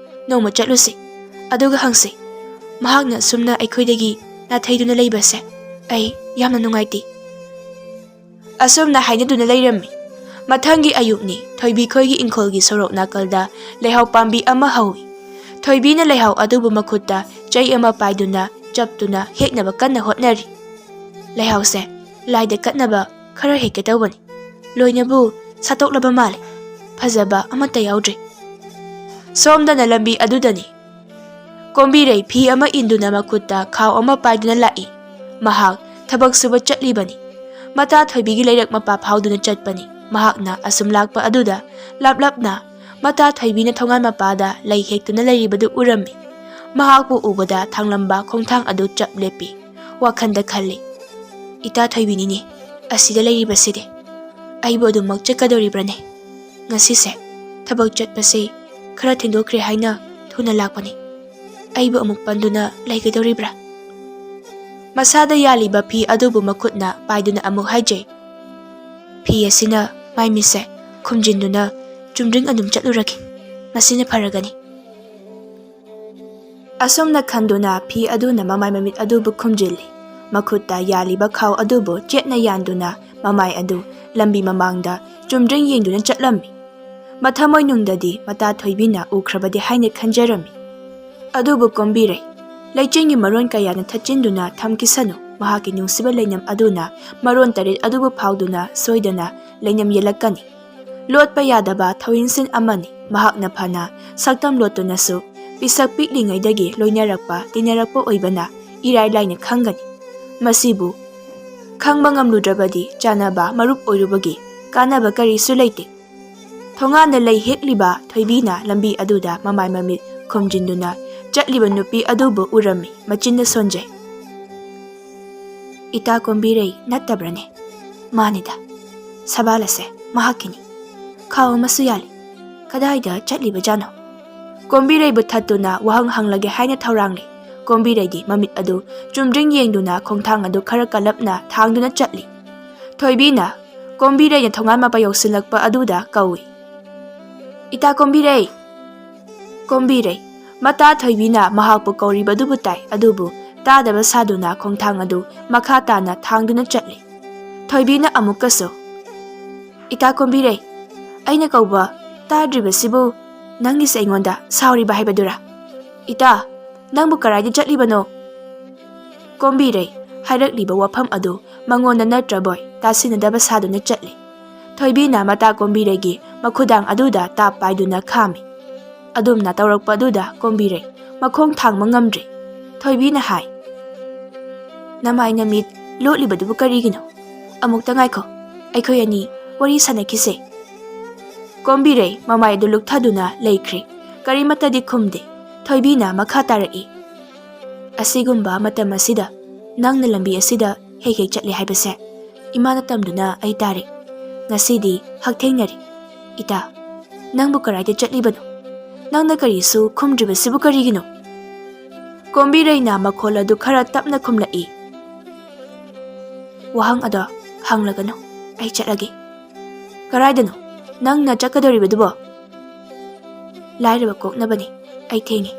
ꯅꯣꯡꯃ ꯆꯠꯂꯨꯁꯤ, ꯑꯗꯨꯒ ꯍꯪꯁꯤ꯫ ꯃꯍꯥꯛꯅ ꯑꯁꯨꯝꯅ ꯑꯩꯈꯣꯏꯗꯒꯤ ꯅꯥꯊꯩꯗꯨꯅ ꯂꯩꯕꯁꯦ ꯑꯩ ꯌꯥꯝꯅ ꯅꯨꯡꯉꯥꯏꯇꯦ꯫" ꯑꯁꯨꯝꯅ ꯍꯥꯏꯅꯗꯨꯅ ꯂꯩꯔꯝꯃꯤ꯫ ꯃꯊꯪꯒꯤ ꯑꯌꯨꯛꯅꯤ꯫ ꯊꯣꯏꯕꯤ ꯈꯣꯏꯒꯤ ꯏꯪꯈꯣꯜꯒꯤ ꯁꯣꯔꯣꯛ ꯅꯥꯀꯜꯗ ꯂꯩꯍꯥꯎ ꯄꯥꯝꯕꯤ ꯑꯃ ꯍꯧꯏ꯫ ꯊꯣꯏꯕꯤꯅ ꯂꯩꯍꯥꯎ ꯑꯗꯨꯕꯨ ꯃꯈꯨꯠꯇ ꯆꯩ ꯑꯃ ꯄꯥꯏꯗꯨꯅ ꯆꯞꯇꯨꯅ ꯍꯦꯛꯅꯕ ꯀꯟꯅ ꯍꯣꯠꯅꯔꯤ꯫ ꯂꯩꯍꯥꯎꯁꯦ ꯂꯥꯏꯗ ꯀꯠꯅꯕ ꯈꯔ ꯍꯦꯛꯀꯦ ꯇꯧꯕꯅꯤ꯫ ꯂꯣꯏꯅꯕꯨ ꯁꯥꯠꯇꯣꯛꯂꯕ ꯃꯥꯜꯂꯦ꯫ ꯐꯖꯕ ꯑꯃꯠꯇ ꯌꯥꯎꯗ꯭ꯔꯦ꯫ ꯁꯣꯝꯗꯅ ꯂꯝꯕꯤ ꯑꯗꯨꯗꯅꯤ꯫ ꯀꯣꯝꯕꯤꯔꯩ ꯐꯤ ꯑꯃ ꯏꯟꯗꯨꯅ ꯃꯈꯨꯠꯇ ꯈꯥꯎ ꯑꯃ ꯄꯥꯏꯗꯨꯅ ꯂꯥꯛꯏ꯫ ꯃꯍꯥꯛ ꯊꯕꯛ ꯁꯨꯕ ꯆꯠꯂꯤꯕꯅꯤ꯫ ꯃꯇꯥ ꯊꯣꯏꯕꯤꯒꯤ ꯂꯩꯔꯛ ꯃꯄꯥ ꯐꯥꯎꯗꯨꯅ ꯆꯠꯄꯅꯤ꯫ ꯃꯍꯥꯛꯅ ꯑꯁꯨꯝ ꯂꯥꯛꯄ ꯑꯗꯨꯗ ꯂꯥꯞ ꯂꯥꯞꯅ ꯃꯇꯥ ꯊꯣꯏꯕꯤꯅ ꯊꯣꯡꯒꯥꯟ ꯃꯄꯥꯗ ꯂꯩ ꯍꯦꯛꯇꯨꯅ ꯂꯩꯔꯤꯕꯗꯨ ꯎꯔꯝꯃꯤ꯫ ꯃꯍꯥꯛꯄꯨ ꯎꯕꯗ ꯊꯥꯡꯂꯝꯕ ꯈꯣꯡꯊꯥꯡ ꯑꯗꯨ ꯆꯞ ꯂꯦꯞꯄꯤ꯫ ꯋꯥꯈꯜꯗ ꯈꯜꯂꯤ, "ꯏꯇꯥ ꯊꯣꯏꯕꯤꯅꯤꯅꯦ ꯑꯁꯤꯗ ꯂꯩꯔꯤꯕꯁꯤꯗꯤ꯫ ꯑꯩꯕꯨ ꯑꯗꯨꯃꯛ ꯆꯠꯀꯗꯧꯔꯤꯕ꯭ꯔꯅꯦ? ꯉꯁꯤꯁꯦ ꯊꯕꯛ ꯆꯠꯄꯁꯦ ꯈꯔ ꯊꯦꯡꯗꯣꯛꯈ꯭ꯔꯦ ꯍꯥꯏꯅ ꯊꯨꯅ ꯂꯥꯛꯄꯅꯤ꯫ ꯑꯩꯕꯨ ꯑꯃꯨꯛ ꯄꯟꯗꯨꯅ ꯂꯩꯒꯗꯧꯔꯤꯕ꯭ꯔꯥ?" ꯃꯁꯥꯗ ꯌꯥꯜꯂꯤꯕ ꯐꯤ ꯑꯗꯨꯕꯨ ꯃꯈꯨꯠꯅ ꯄꯥꯏꯗꯨꯅ ꯑꯃꯨꯛ ꯍꯥꯏꯖꯩ, "ꯐꯤ ꯑꯁꯤꯅ ꯃꯥꯏ ꯃꯤꯠꯁꯦ ꯈꯨꯝꯖꯤꯟꯗꯨꯅ ꯆꯨꯝꯗ꯭ꯔꯤꯡ ꯑꯗꯨꯝ ꯆꯠꯂꯨꯔꯒꯦ꯫ ꯃꯁꯤꯅ ꯐꯔꯒꯅꯤ꯫" ꯑꯁꯨꯝꯅ ꯈꯟꯗꯨꯅ ꯐꯤ ꯑꯗꯨꯅ ꯃꯃꯥꯏ ꯃꯃꯤꯠ ꯑꯗꯨꯕꯨ ꯈꯨꯝꯖꯤꯜꯂꯤ꯫ ꯃꯈꯨꯠꯇ ꯌꯥꯜꯂꯤꯕ ꯈꯥꯎ ꯑꯗꯨꯕꯨ ꯆꯦꯠꯅ ꯌꯥꯟꯗꯨꯅ ꯃꯃꯥꯏ ꯑꯗꯨ ꯂꯝꯕꯤ ꯃꯃꯥꯡꯗ ꯆꯨꯝꯗ꯭ꯔꯤꯡ ꯌꯦꯡꯗꯨꯅ ꯆꯠꯂꯝꯃꯤ꯫ ꯃꯊꯃꯣꯏꯅꯨꯡꯗꯗꯤ ꯃꯇꯥ ꯊꯣꯏꯕꯤꯅ ꯎꯈ꯭ꯔꯕꯗꯤ ꯍꯥꯏꯅ ꯈꯟꯖꯔꯝꯃꯤ꯫ ꯑꯗꯨꯕꯨ ꯀꯣꯝꯕꯤꯔꯩ ꯂꯩꯆꯤꯟꯒꯤ ꯃꯔꯣꯟ ꯀꯌꯥꯅ ꯊꯠꯆꯤꯟꯗꯨꯅ ꯊꯝꯈꯤꯁꯅꯨ꯫ ꯃꯍꯥꯛꯀꯤ ꯅꯨꯡꯁꯤꯕ ꯂꯩꯅꯝ ꯑꯗꯨꯅ ꯃꯔꯣꯟ ꯇꯔꯦꯠ ꯑꯗꯨꯕꯨ ꯐꯥꯎꯗꯨꯅ ꯁꯣꯏꯗꯅ ꯂꯩꯅꯝ ꯌꯦꯜꯂꯛꯀꯅꯤ꯫ ꯂꯣꯠꯄ ꯌꯥꯗꯕ ꯊꯧꯏꯟꯁꯤꯟ ꯑꯃꯅꯤ꯫ ꯃꯍꯥꯛꯅ ꯐꯅ ꯁꯛꯇꯝ ꯂꯣꯠꯇꯨꯅꯁꯨ ꯄꯤꯁꯛ ꯄꯤꯛꯂꯤꯉꯩꯗꯒꯤ ꯂꯣꯏꯅꯔꯛꯄ ꯇꯤꯟꯅꯔꯛꯄ ꯑꯣꯏꯕꯅ ꯏꯔꯥꯏ ꯂꯥꯏꯅ ꯈꯪꯒꯅꯤ꯫ ꯃꯁꯤꯕꯨ ꯈꯪꯕ ꯉꯝꯂꯨꯗ꯭ꯔꯕꯗꯤ ꯆꯥꯟꯅꯕ ꯃꯔꯨꯞ ꯑꯣꯏꯔꯨꯕꯒꯤ ꯀꯥꯟꯅꯕ ꯀꯔꯤꯁꯨ ꯂꯩꯇꯦ꯫ ꯊꯣꯡꯒꯥꯟꯗ ꯂꯩ ꯍꯦꯛꯂꯤꯕ ꯊꯣꯏꯕꯤꯅ ꯂꯝꯕꯤ ꯑꯗꯨꯗ ꯃꯃꯥꯏ ꯃꯃꯤꯠ ꯈꯨꯝꯖꯤꯟꯗꯨꯅ ꯆꯠꯂꯤꯕ ꯅꯨꯄꯤ ꯑꯗꯨꯕꯨ ꯎꯔꯝꯃꯤ꯫ ꯃꯆꯤꯟꯗ ꯁꯣꯟꯖꯩ, "ꯏꯇꯥ ꯀꯣꯝꯕꯤꯔꯩ ꯅꯠꯇꯕ꯭ꯔꯅꯦ? ꯃꯥꯅꯤꯗ, ꯁꯕꯥꯜ ꯑꯁꯦ ꯃꯍꯥꯛꯀꯤꯅꯤ꯫ ꯈꯥꯎ ꯑꯃꯁꯨ ꯌꯥꯜꯂꯤ꯫ ꯀꯗꯥꯏꯗ ꯆꯠꯂꯤꯕꯖꯥꯠꯅꯣ?" ꯀꯣꯝꯕꯤꯔꯩꯕꯨ ꯊꯠꯇꯨꯅ ꯋꯥꯍꯪ ꯍꯪꯂꯒꯦ ꯍꯥꯏꯅ ꯊꯧꯔꯥꯡꯂꯤ꯫ ꯀꯣꯝꯕꯤꯔꯩꯗꯤ ꯃꯃꯤꯠ ꯑꯗꯨ ꯆꯨꯝꯗ꯭ꯔꯤꯡ ꯌꯦꯡꯗꯨꯅ ꯈꯣꯡꯊꯥꯡ ꯑꯗꯨ ꯈꯔ ꯀꯜꯂꯞꯅ ꯊꯥꯡꯗꯨꯅ ꯆꯠꯂꯤ꯫ ꯊꯣꯏꯕꯤꯅ ꯀꯣꯝꯕꯤꯔꯩꯅ ꯊꯣꯡꯒꯥꯟ ꯃꯄꯥ ꯌꯧꯁꯤꯜꯂꯛꯄ ꯑꯗꯨꯗ ꯀꯧꯏ, "ꯏꯇꯥ ꯀꯣꯝꯕꯤꯔꯩ!" ꯀꯣꯝꯕꯤꯔꯩ ꯃꯇꯥ ꯊꯣꯏꯕꯤꯅ ꯃꯍꯥꯛꯄꯨ ꯀꯧꯔꯤꯕꯗꯨꯕꯨ ꯇꯥꯏ, ꯑꯗꯨꯕꯨ ꯇꯥꯗꯕ ꯁꯥꯗꯨꯅ ꯈꯣꯡꯊꯥꯡ ꯑꯗꯨ ꯃꯈꯥ ꯇꯥꯅ ꯊꯥꯡꯗꯨꯅ ꯆꯠꯂꯤ꯫ ꯊꯣꯏꯕꯤꯅ ꯑꯃꯨꯛꯀꯁꯨ, "ꯏꯇꯥ ꯀꯣꯝꯕꯤꯔꯩ, ꯑꯩꯅ ꯀꯧꯕ ꯇꯥꯗ꯭ꯔꯤꯕꯁꯤꯕꯨ ꯅꯪꯒꯤꯁꯦ ꯑꯩꯉꯣꯟꯗ ꯁꯥꯎꯔꯤꯕ ꯍꯥꯏꯕꯗꯨꯔꯥ? ꯏꯇꯥ, ꯅꯪꯕꯨ ꯀꯔꯥꯏꯗ ꯆꯠꯂꯤꯕꯅꯣ?" ꯀꯣꯝꯕꯤꯔꯩ ꯍꯥꯏꯔꯛꯂꯤꯕ ꯋꯥꯐꯝ ꯑꯗꯨ ꯃꯉꯣꯟꯗ ꯅꯠꯇ꯭ꯔꯕꯣꯏ ꯇꯥꯁꯤꯟꯅꯗꯕ ꯁꯥꯗꯨꯅ ꯆꯠꯂꯤ꯫ ꯊꯣꯏꯕꯤꯅ ꯃꯇꯥ ꯀꯣꯝꯕꯤꯔꯩꯒꯤ ꯃꯈꯨꯗꯥꯡ ꯑꯗꯨꯗ ꯇꯥꯞ ꯄꯥꯏꯗꯨꯅ ꯈꯥꯝꯃꯤ꯫ ꯑꯗꯨꯝꯅ ꯇꯧꯔꯛꯄ ꯑꯗꯨꯗ ꯀꯣꯝꯕꯤꯔꯩ ꯃꯈꯣꯡ ꯊꯥꯡꯕ ꯉꯝꯗ꯭ꯔꯦ꯫ ꯊꯣꯏꯕꯤꯅ ꯍꯥꯏ, "ꯅꯃꯥꯏ ꯅꯃꯤꯠ ꯂꯣꯠꯂꯤꯕꯗꯨꯕꯨ ꯀꯔꯤꯒꯤꯅꯣ? ꯑꯃꯨꯛꯇ ꯉꯥꯏꯈꯣ, ꯑꯩꯈꯣꯏ ꯑꯅꯤ ꯋꯥꯔꯤ ꯁꯥꯟꯅꯈꯤꯁꯦ꯫" ꯀꯣꯝꯕꯤꯔꯩ ꯃꯃꯥꯏ ꯑꯗꯨ ꯂꯨꯛꯊꯗꯨꯅ ꯂꯩꯈ꯭ꯔꯦ꯫ ꯀꯔꯤꯃꯠꯇꯗꯤ ꯈꯨꯝꯗꯦ꯫ ꯊꯣꯏꯕꯤꯅ ꯃꯈꯥ ꯇꯥꯔꯛꯏ, "ꯑꯁꯤꯒꯨꯝꯕ ꯃꯇꯝ ꯑꯁꯤꯗ ꯅꯪꯅ ꯂꯝꯕꯤ ꯑꯁꯤꯗ ꯍꯦꯛ ꯍꯦꯛ ꯆꯠꯂꯤ ꯍꯥꯏꯕꯁꯦ ꯏꯃꯥꯅ ꯇꯝꯗꯨꯅ ꯑꯩ ꯇꯥꯔꯦ꯫ ꯉꯁꯤꯗꯤ ꯍꯛꯊꯦꯡꯅꯔꯦ꯫ ꯏꯇꯥ, ꯅꯪꯕꯨ ꯀꯔꯥꯏꯗ ꯆꯠꯂꯤꯕꯅꯣ? ꯅꯪꯅ ꯀꯔꯤꯁꯨ ꯈꯨꯝꯗ꯭ꯔꯤꯕꯁꯤꯕꯨ ꯀꯔꯤꯒꯤꯅꯣ?" ꯀꯣꯝꯕꯤꯔꯩꯅ ꯃꯈꯣꯜ ꯑꯗꯨ ꯈꯔ ꯇꯞꯅ ꯈꯨꯝꯂꯛꯏ, "ꯋꯥꯍꯪ ꯑꯗꯣ ꯍꯪꯂꯒꯅꯨ, ꯑꯩ ꯆꯠꯂꯒꯦ꯫" "ꯀꯔꯥꯏꯗꯅꯣ ꯅꯪꯅ ꯆꯠꯀꯗꯧꯔꯤꯕꯗꯨꯕꯣ?" "ꯂꯥꯏꯔꯕ ꯀꯣꯛꯅꯕꯅꯤ, ꯑꯩ ꯊꯦꯡꯉꯦ꯫"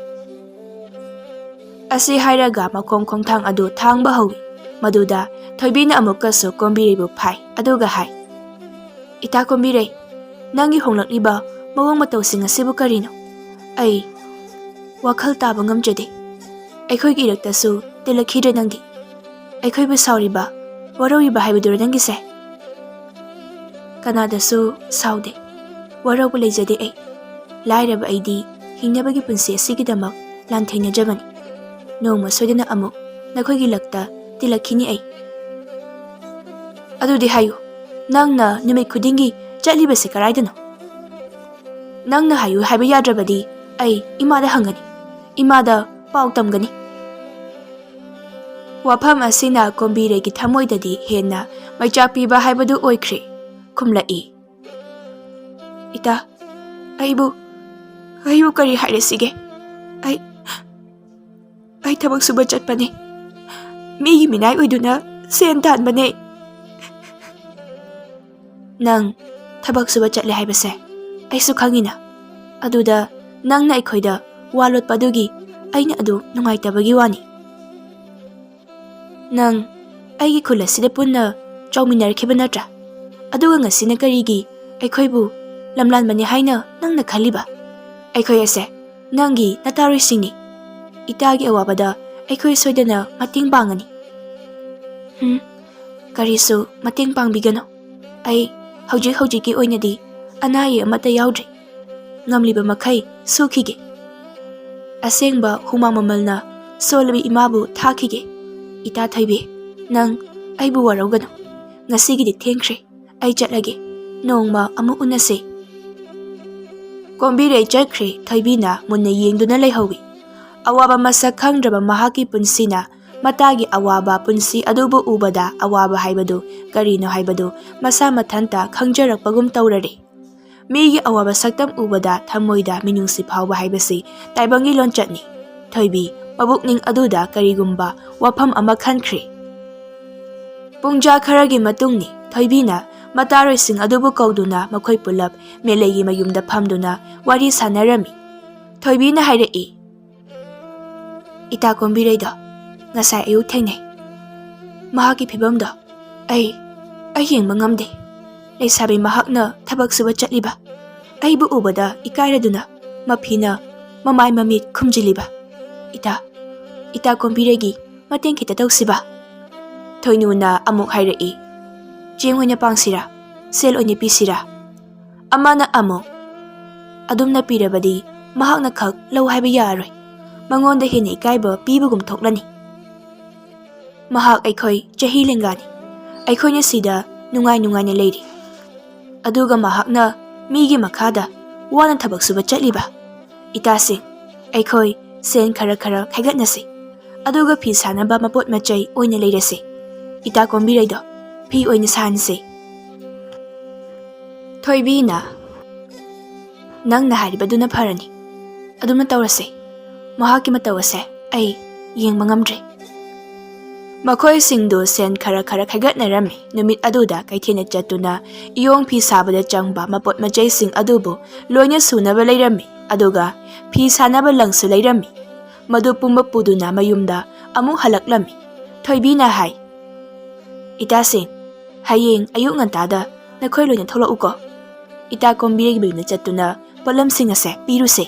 ꯑꯁꯤ ꯍꯥꯏꯔꯒ ꯃꯈꯣꯡ ꯈꯣꯡꯊꯥꯡ ꯑꯗꯨ ꯊꯥꯡꯕ ꯍꯧꯏ꯫ ꯃꯗꯨꯗ ꯊꯣꯏꯕꯤꯅ ꯑꯃꯨꯛꯀꯁꯨ ꯀꯣꯝꯕꯤꯔꯩꯕꯨ ꯐꯥꯏ, ꯑꯗꯨꯒ ꯍꯥꯏ, "ꯏꯇꯥ ꯀꯣꯝꯕꯤꯔꯩ, ꯅꯪꯒꯤ ꯍꯣꯡꯂꯛꯂꯤꯕ ꯃꯑꯣꯡ ꯃꯇꯧꯁꯤꯡ ꯑꯁꯤꯕꯨ ꯀꯔꯤꯅꯣ? ꯑꯩ ꯋꯥꯈꯜ ꯇꯥꯕ ꯉꯝꯖꯗꯦ꯫ ꯑꯩꯈꯣꯏꯒꯤ ꯏꯔꯛꯇꯁꯨ ꯇꯤꯜꯂꯛꯈꯤꯗ꯭ꯔꯦ ꯅꯪꯗꯤ꯫ ꯑꯩꯈꯣꯏꯕꯨ ꯁꯥꯎꯔꯤꯕ, ꯋꯥꯔꯧꯔꯤꯕ ꯍꯥꯏꯕꯗꯨꯔ ꯅꯪꯒꯤꯁꯦ?" "ꯀꯅꯥꯗꯁꯨ ꯁꯥꯎꯗꯦ, ꯋꯥꯔꯧꯕ ꯂꯩꯖꯗꯦ ꯑꯩ꯫ ꯂꯥꯏꯔꯕ ꯑꯩꯗꯤ ꯍꯤꯡꯅꯕꯒꯤ ꯄꯨꯟꯁꯤ ꯑꯁꯤꯒꯤꯗꯃꯛ ꯂꯥꯟꯊꯦꯡꯅꯖꯕꯅꯤ꯫ ꯅꯣꯡꯃ ꯁꯣꯏꯗꯅ ꯑꯃꯨꯛ ꯅꯈꯣꯏꯒꯤ ꯂꯛꯇ ꯇꯤꯜꯂꯛꯈꯤꯅꯤ ꯑꯩ꯫" "ꯑꯗꯨꯗꯤ ꯍꯥꯏꯌꯨ, ꯅꯪꯅ ꯅꯨꯃꯤꯠ ꯈꯨꯗꯤꯡꯒꯤ ꯆꯠꯂꯤꯕꯁꯤ ꯀꯔꯥꯏꯗꯅꯣ? ꯅꯪꯅ ꯍꯥꯏꯌꯨ ꯍꯥꯏꯕ ꯌꯥꯗ꯭ꯔꯕꯗꯤ ꯑꯩ ꯏꯃꯥꯗ ꯍꯪꯒꯅꯤ, ꯏꯃꯥꯗ ꯄꯥꯎ ꯇꯝꯒꯅꯤ꯫" ꯋꯥꯐꯝ ꯑꯁꯤꯅ ꯀꯣꯝꯕꯤꯔꯩꯒꯤ ꯊꯃꯣꯏꯗꯗꯤ ꯍꯦꯟꯅ ꯃꯩꯆꯥꯛ ꯄꯤꯕ ꯍꯥꯏꯕꯗꯨ ꯑꯣꯏꯈ꯭ꯔꯦ꯫ ꯈꯨꯝꯂꯛꯏ, "ꯏꯇꯥ, ꯑꯩꯕꯨ, ꯑꯩꯕꯨ ꯀꯔꯤ ꯍꯥꯏꯔꯁꯤꯒꯦ? ꯑꯩ, ꯑꯩ ꯊꯕꯛ ꯁꯨꯕ ꯆꯠꯄꯅꯤ꯫ ꯃꯤꯒꯤ ꯃꯤꯅꯥꯏ ꯑꯣꯏꯗꯨꯅ ꯁꯦꯟ ꯇꯥꯟꯕꯅꯦ꯫" "ꯅꯪ ꯊꯕꯛ ꯁꯨꯕ ꯆꯠꯂꯦ ꯍꯥꯏꯕꯁꯦ ꯑꯩꯁꯨ ꯈꯪꯉꯤꯅ꯫ ꯑꯗꯨꯗ ꯅꯪꯅ ꯑꯩꯈꯣꯏꯗ ꯋꯥ ꯂꯣꯠꯄ ꯑꯗꯨꯒꯤ ꯑꯩꯅ ꯑꯗꯨ ꯅꯨꯡꯉꯥꯏꯇꯕꯒꯤ ꯋꯥꯅꯤ꯫ ꯅꯪ ꯑꯩꯒꯤ ꯈꯨꯜ ꯑꯁꯤꯗ ꯄꯨꯟꯅ ꯆꯥꯎꯃꯤꯟꯅꯔꯛꯈꯤꯕ ꯅꯠꯇ꯭ꯔꯥ? ꯑꯗꯨꯒ ꯉꯁꯤꯅ ꯀꯔꯤꯒꯤ ꯑꯩꯈꯣꯏꯕꯨ ꯂꯝꯂꯥꯟꯕꯅꯤ ꯍꯥꯏꯅ ꯅꯪꯅ ꯈꯜꯂꯤꯕ? ꯑꯩꯈꯣꯏ ꯑꯁꯦ ꯅꯪꯒꯤ ꯅꯇꯥꯔꯣꯏꯁꯤꯡꯅꯤ꯫ ꯏꯇꯥꯒꯤ ꯑꯋꯥꯕꯗ ꯑꯩꯈꯣꯏ ꯁꯣꯏꯗꯅ ꯃꯇꯦꯡ ꯄꯥꯡꯒꯅꯤ꯫" "ꯍꯨꯝ, ꯀꯔꯤꯁꯨ ꯃꯇꯦꯡ ꯄꯥꯡꯕꯤꯒꯅꯨ꯫ ꯑꯩ ꯍꯧꯖꯤꯛ ꯍꯧꯖꯤꯛꯀꯤ ꯑꯣꯏꯅꯗꯤ ꯑꯅꯥ ꯑꯌꯦꯛ ꯑꯃꯠꯇ ꯌꯥꯎꯗ꯭ꯔꯤ꯫ ꯉꯝꯂꯤꯕ ꯃꯈꯩ ꯁꯨꯈꯤꯒꯦ꯫ ꯑꯁꯦꯡꯕ ꯍꯨꯃꯥꯡ ꯃꯃꯜꯅ ꯁꯣꯜꯂꯕꯤ ꯏꯃꯥꯕꯨ ꯊꯥꯈꯤꯒꯦ꯫ ꯏꯇꯥ ꯊꯣꯏꯕꯤ, ꯅꯪ ꯑꯩꯕꯨ ꯋꯥꯔꯧꯒꯅꯨ꯫ ꯉꯁꯤꯒꯤꯗꯤ ꯊꯦꯡꯈ꯭ꯔꯦ꯫ ꯑꯩ ꯆꯠꯂꯒꯦ꯫ ꯅꯣꯡꯃ ꯑꯃꯨꯛ ꯎꯅꯁꯤ꯫ ꯀꯣꯝꯕꯤꯔꯩ ꯆꯠꯈ꯭ꯔꯦ꯫ ꯊꯣꯏꯕꯤꯅ ꯃꯨꯟꯅ ꯌꯦꯡꯗꯨꯅ ꯂꯩꯍꯧꯏ꯫ ꯑꯋꯥꯕ ꯃꯁꯛ ꯈꯪꯗ꯭ꯔꯕ ꯃꯍꯥꯛꯀꯤ ꯄꯨꯟꯁꯤꯅ ꯃꯇꯥꯒꯤ ꯑꯋꯥꯕ ꯄꯨꯟꯁꯤ ꯑꯗꯨꯕꯨ ꯎꯕꯗ ꯑꯋꯥꯕ ꯍꯥꯏꯕꯗꯨ ꯀꯔꯤꯅꯣ ꯍꯥꯏꯕꯗꯨ ꯃꯁꯥ ꯃꯊꯟꯇ ꯈꯪꯖꯔꯛꯄꯒꯨꯝ ꯇꯧꯔꯔꯦ꯫ ꯃꯤꯒꯤ ꯑꯋꯥꯕ ꯁꯛꯇꯝ ꯎꯕꯗ ꯊꯃꯣꯏꯗ ꯃꯤꯅꯨꯡꯁꯤ ꯐꯥꯎꯕ ꯍꯥꯏꯕꯁꯤ ꯇꯥꯏꯕꯪꯒꯤ ꯂꯣꯟꯆꯠꯅꯤ꯫ ꯊꯣꯏꯕꯤ ꯃꯕꯨꯛꯅꯤꯡ ꯑꯗꯨꯗ ꯀꯔꯤꯒꯨꯝꯕ ꯋꯥꯐꯝ ꯑꯃ ꯈꯟꯈ꯭ꯔꯦ꯫ ꯄꯨꯡꯖꯥ ꯈꯔꯒꯤ ꯃꯇꯨꯡꯅꯤ꯫ ꯊꯣꯏꯕꯤꯅ ꯃꯇꯥꯔꯣꯏꯁꯤꯡ ꯑꯗꯨꯕꯨ ꯀꯧꯗꯨꯅ ꯃꯈꯣꯏ ꯄꯨꯂꯞ ꯃꯦꯂꯩꯒꯤ ꯃꯌꯨꯝꯗ ꯐꯝꯗꯨꯅ ꯋꯥꯔꯤ ꯁꯥꯟꯅꯔꯝꯃꯤ꯫ ꯊꯣꯏꯕꯤꯅ ꯍꯥꯏꯔꯛꯏ, "ꯏꯇꯥ ꯀꯣꯝꯕꯤꯔꯩꯗꯣ ꯉꯁꯥꯏ ꯑꯌꯨꯛ ꯊꯦꯡꯅꯩ꯫ ꯃꯍꯥꯛꯀꯤ ꯐꯤꯕꯝꯗꯣ ꯑꯩ, ꯑꯩ ꯌꯦꯡꯕ ꯉꯝꯗꯦ꯫ ꯂꯩꯁꯥꯕꯤ ꯃꯍꯥꯛꯅ ꯊꯕꯛ ꯁꯨꯕ ꯆꯠꯂꯤꯕ ꯑꯩꯕꯨ ꯎꯕꯗ ꯏꯀꯥꯏꯔꯗꯨꯅ ꯃꯐꯤꯅ ꯃꯃꯥꯏ ꯃꯃꯤꯠ ꯈꯨꯝꯖꯤꯜꯂꯤꯕ꯫ ꯏꯇꯥ, ꯏꯇꯥ ꯀꯣꯝꯕꯤꯔꯩꯒꯤ ꯃꯇꯦꯡ ꯈꯤꯇ ꯇꯧꯁꯤꯕ?" ꯊꯣꯏꯅꯨꯅ ꯑꯃꯨꯛ ꯍꯥꯏꯔꯛꯏ, "ꯆꯦꯡ ꯑꯣꯏꯅ ꯄꯥꯡꯁꯤꯔꯥ? ꯁꯦꯜ ꯑꯣꯏꯅ ꯄꯤꯁꯤꯔꯥ?" ꯑꯃꯅ ꯑꯃꯨꯛ, "ꯑꯗꯨꯝꯅ ꯄꯤꯔꯕꯗꯤ ꯃꯍꯥꯛꯅ ꯈꯛ ꯂꯧ ꯍꯥꯏꯕ ꯌꯥꯔꯔꯣꯏ꯫ ꯃꯉꯣꯟꯗ ꯍꯦꯟꯅ ꯏꯀꯥꯏꯕ ꯄꯤꯕꯒꯨꯝ ꯊꯣꯛꯂꯅꯤ꯫ ꯃꯍꯥꯛ ꯑꯩꯈꯣꯏ ꯆꯍꯤ ꯂꯦꯡꯒꯥꯅꯤ꯫ ꯑꯩꯈꯣꯏꯅ ꯁꯤꯗ ꯅꯨꯡꯉꯥꯏ ꯅꯨꯡꯉꯥꯏꯅ ꯂꯩꯔꯤ꯫ ꯑꯗꯨꯒ ꯃꯍꯥꯛꯅ ꯃꯤꯒꯤ ꯃꯈꯥꯗ ꯋꯥꯅ ꯊꯕꯛ ꯁꯨꯕ ꯆꯠꯂꯤꯕ꯫ ꯏꯇꯥꯁꯤꯡ, ꯑꯩꯈꯣꯏ ꯁꯦꯟ ꯈꯔ ꯈꯔ ꯈꯥꯏꯒꯠꯅꯁꯤ꯫ ꯑꯗꯨꯒ ꯐꯤ ꯁꯥꯅꯕ ꯃꯄꯣꯠ ꯃꯆꯩ ꯑꯣꯏꯅ ꯂꯩꯔꯁꯤ꯫ ꯏꯇꯥ ꯀꯣꯝꯕꯤꯔꯩꯗꯣ ꯐꯤ ꯑꯣꯏꯅ ꯁꯥꯍꯟꯁꯤ꯫" ꯊꯣꯏꯕꯤꯅ, "ꯅꯪꯅ ꯍꯥꯏꯔꯤꯕꯗꯨꯅ ꯐꯔꯅꯤ꯫ ꯑꯗꯨꯝꯅ ꯇꯧꯔꯁꯦ꯫ ꯃꯍꯥꯛꯀꯤ ꯃꯇꯧ ꯑꯁꯦ ꯑꯩ ꯌꯦꯡꯕ ꯉꯝꯗ꯭ꯔꯦ꯫" ꯃꯈꯣꯏꯁꯤꯡꯗꯨ ꯁꯦꯟ ꯈꯔ ꯈꯔ ꯈꯥꯏꯒꯠꯅꯔꯝꯃꯤ꯫ ꯅꯨꯃꯤꯠ ꯑꯗꯨꯗ ꯀꯩꯊꯦꯜꯗ ꯆꯠꯇꯨꯅ ꯏꯌꯣꯡ ꯐꯤ ꯁꯥꯕꯗ ꯆꯪꯕ ꯃꯄꯣꯠ ꯃꯆꯩꯁꯤꯡ ꯑꯗꯨꯕꯨ ꯂꯣꯏꯅ ꯁꯨꯅꯕ ꯂꯩꯔꯝꯃꯤ, ꯑꯗꯨꯒ ꯐꯤ ꯁꯥꯅꯕ ꯂꯪꯁꯨ ꯂꯩꯔꯝꯃꯤ꯫ ꯃꯗꯨ ꯄꯨꯝꯕ ꯄꯨꯗꯨꯅ ꯃꯌꯨꯝꯗ ꯑꯃꯨꯛ ꯍꯜꯂꯛꯂꯝꯃꯤ꯫ ꯊꯣꯏꯕꯤꯅ ꯍꯥꯏ, "ꯏꯇꯥꯁꯤꯡ, ꯍꯌꯦꯡ ꯑꯌꯨꯛ ꯉꯟꯇꯥꯗ ꯅꯈꯣꯏ ꯂꯣꯏꯅ ꯊꯣꯛꯂꯛꯎꯀꯣ꯫ ꯏꯇꯥ ꯀꯣꯝꯕꯤꯔꯩꯒꯤ ꯃꯌꯨꯝꯗ ꯆꯠꯇꯨꯅ ꯄꯣꯠꯂꯝꯁꯤꯡ ꯑꯁꯦ ꯄꯤꯔꯨꯁꯦ꯫"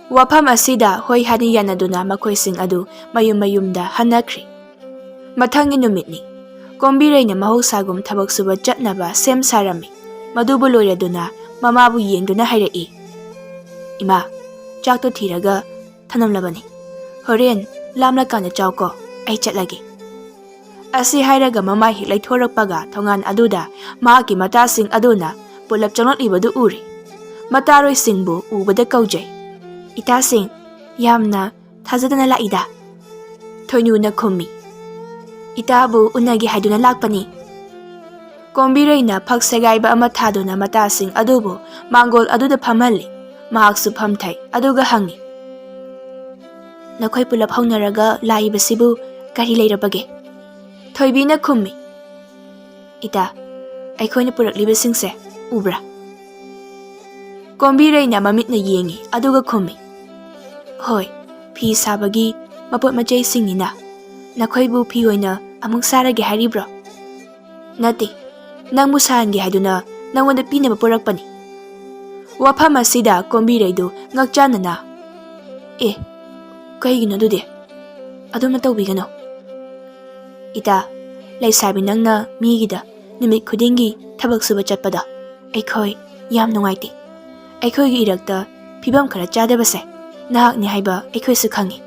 ꯋꯥꯐꯝ ꯑꯁꯤꯗ ꯍꯣꯏ ꯍꯥꯏꯅ ꯌꯥꯅꯗꯨꯅ ꯃꯈꯣꯏꯁꯤꯡ ꯑꯗꯨ ꯃꯌꯨꯝ ꯃꯌꯨꯝꯗ ꯍꯟꯅꯈ꯭ꯔꯦ꯫ ꯃꯊꯪꯒꯤ ꯅꯨꯃꯤꯠꯅꯤ꯫ ꯀꯣꯝꯕꯤꯔꯩꯅ ꯃꯍꯧꯁꯥꯒꯨꯝ ꯊꯕꯛ ꯁꯨꯕ ꯆꯠꯅꯕ ꯁꯦꯝ ꯁꯥꯔꯝꯃꯤ꯫ ꯃꯗꯨꯕꯨ ꯂꯣꯏꯔꯗꯨꯅ ꯃꯃꯥꯕꯨ ꯌꯦꯡꯗꯨꯅ ꯍꯥꯏꯔꯛꯏ, "ꯏꯃꯥ, ꯆꯥꯛꯇꯣ ꯊꯤꯔꯒ ꯊꯅꯝꯂꯕꯅꯤ꯫ ꯍꯣꯔꯦꯟ ꯂꯥꯝꯂꯀꯥꯟꯗ ꯆꯥꯎꯀꯣ, ꯑꯩ ꯆꯠꯂꯒꯦ"꯫ ꯑꯁꯤ ꯍꯥꯏꯔꯒ ꯃꯃꯥꯏ ꯍꯦꯛ ꯂꯩꯊꯣꯔꯛꯄꯒ ꯊꯣꯡꯒꯥꯟ ꯑꯗꯨꯗ ꯃꯍꯥꯛꯀꯤ ꯃꯇꯥꯁꯤꯡ ꯑꯗꯨꯅ ꯄꯨꯂꯞ ꯆꯪꯂꯛꯂꯤꯕꯗꯨ ꯎꯔꯦ꯫ ꯃꯇꯥꯔꯣꯏꯁꯤꯡꯕꯨ ꯎꯕꯗ ꯀꯧꯖꯩ, "ꯏꯇꯥꯁꯤꯡ, ꯌꯥꯝꯅ ꯊꯥꯖꯗꯅ ꯂꯥꯛꯏꯗ"꯫ ꯊꯣꯏꯅꯨꯅ ꯈꯨꯝꯃꯤ, "ꯏꯇꯥꯕꯨ ꯎꯅꯒꯦ ꯍꯥꯏꯗꯨꯅ ꯂꯥꯛꯄꯅꯤ"꯫ ꯀꯣꯝꯕꯤꯔꯩꯅ ꯐꯛ ꯁꯦꯒꯥꯏꯕ ꯑꯃ ꯊꯥꯗꯨꯅ ꯃꯇꯥꯁꯤꯡ ꯑꯗꯨꯕꯨ ꯃꯥꯡꯒꯣꯜ ꯑꯗꯨꯗ ꯐꯝꯍꯜꯂꯤ꯫ ꯃꯍꯥꯛꯁꯨ ꯐꯝꯊꯩ, ꯑꯗꯨꯒ ꯍꯪꯉꯤ, "ꯅꯈꯣꯏ ꯄꯨꯂꯞ ꯍꯧꯅꯔꯒ ꯂꯥꯛꯏꯕꯁꯤꯕꯨ ꯀꯔꯤ ꯂꯩꯔꯕꯒꯦ?" ꯊꯣꯏꯕꯤꯅ ꯈꯨꯝꯃꯤ, "ꯏꯇꯥ, ꯑꯩꯈꯣꯏꯅ ꯄꯨꯔꯛꯂꯤꯕꯁꯤꯡꯁꯦ ꯎꯕ꯭ꯔꯥ?" ꯀꯣꯝꯕꯤꯔꯩꯅ ꯃꯃꯤꯠꯅ ꯌꯦꯡꯉꯤ, ꯑꯗꯨꯒ ꯈꯨꯝꯃꯤ, "ꯍꯣꯏ, ꯐꯤ ꯁꯥꯕꯒꯤ ꯃꯄꯣꯠ ꯃꯆꯩꯁꯤꯡꯅꯤꯅ꯫ ꯅꯈꯣꯏꯕꯨ ꯐꯤ ꯑꯣꯏꯅ ꯑꯃꯨꯛ ꯁꯥꯔꯒꯦ ꯍꯥꯏꯔꯤꯕ꯭ꯔꯣ?" "ꯅꯠꯇꯦ, ꯅꯪꯕꯨ ꯁꯥꯍꯟꯒꯦ ꯍꯥꯏꯗꯨꯅ ꯅꯪꯉꯣꯟꯗ ꯄꯤꯅꯕ ꯄꯨꯔꯛꯄꯅꯤ"꯫ ꯋꯥꯐꯝ ꯑꯁꯤꯗ ꯀꯣꯝꯕꯤꯔꯩꯗꯨ ꯉꯛꯆꯥꯟꯅꯅ, "ꯑꯦ, ꯀꯩꯒꯤꯅꯣ ꯑꯗꯨꯗꯤ? ꯑꯗꯨꯃ ꯇꯧꯕꯤꯒꯅꯨ"꯫ "ꯏꯇꯥ, ꯂꯩꯁꯥꯕꯤ ꯅꯪꯅ ꯃꯤꯒꯤꯗ ꯅꯨꯃꯤꯠ ꯈꯨꯗꯤꯡꯒꯤ ꯊꯕꯛ ꯁꯨꯕ ꯆꯠꯄꯗꯣ ꯑꯩꯈꯣꯏ ꯌꯥꯝ ꯅꯨꯡꯉꯥꯏꯇꯦ꯫ ꯑꯩꯈꯣꯏꯒꯤ ꯏꯔꯛꯇ ꯐꯤꯕꯝ ꯈꯔ ꯆꯥꯗꯕꯁꯦ ꯅꯍꯥꯛꯅꯤ ꯍꯥꯏꯕ ꯑꯩꯈꯣꯏꯁꯨ ꯈꯪꯉꯤ꯫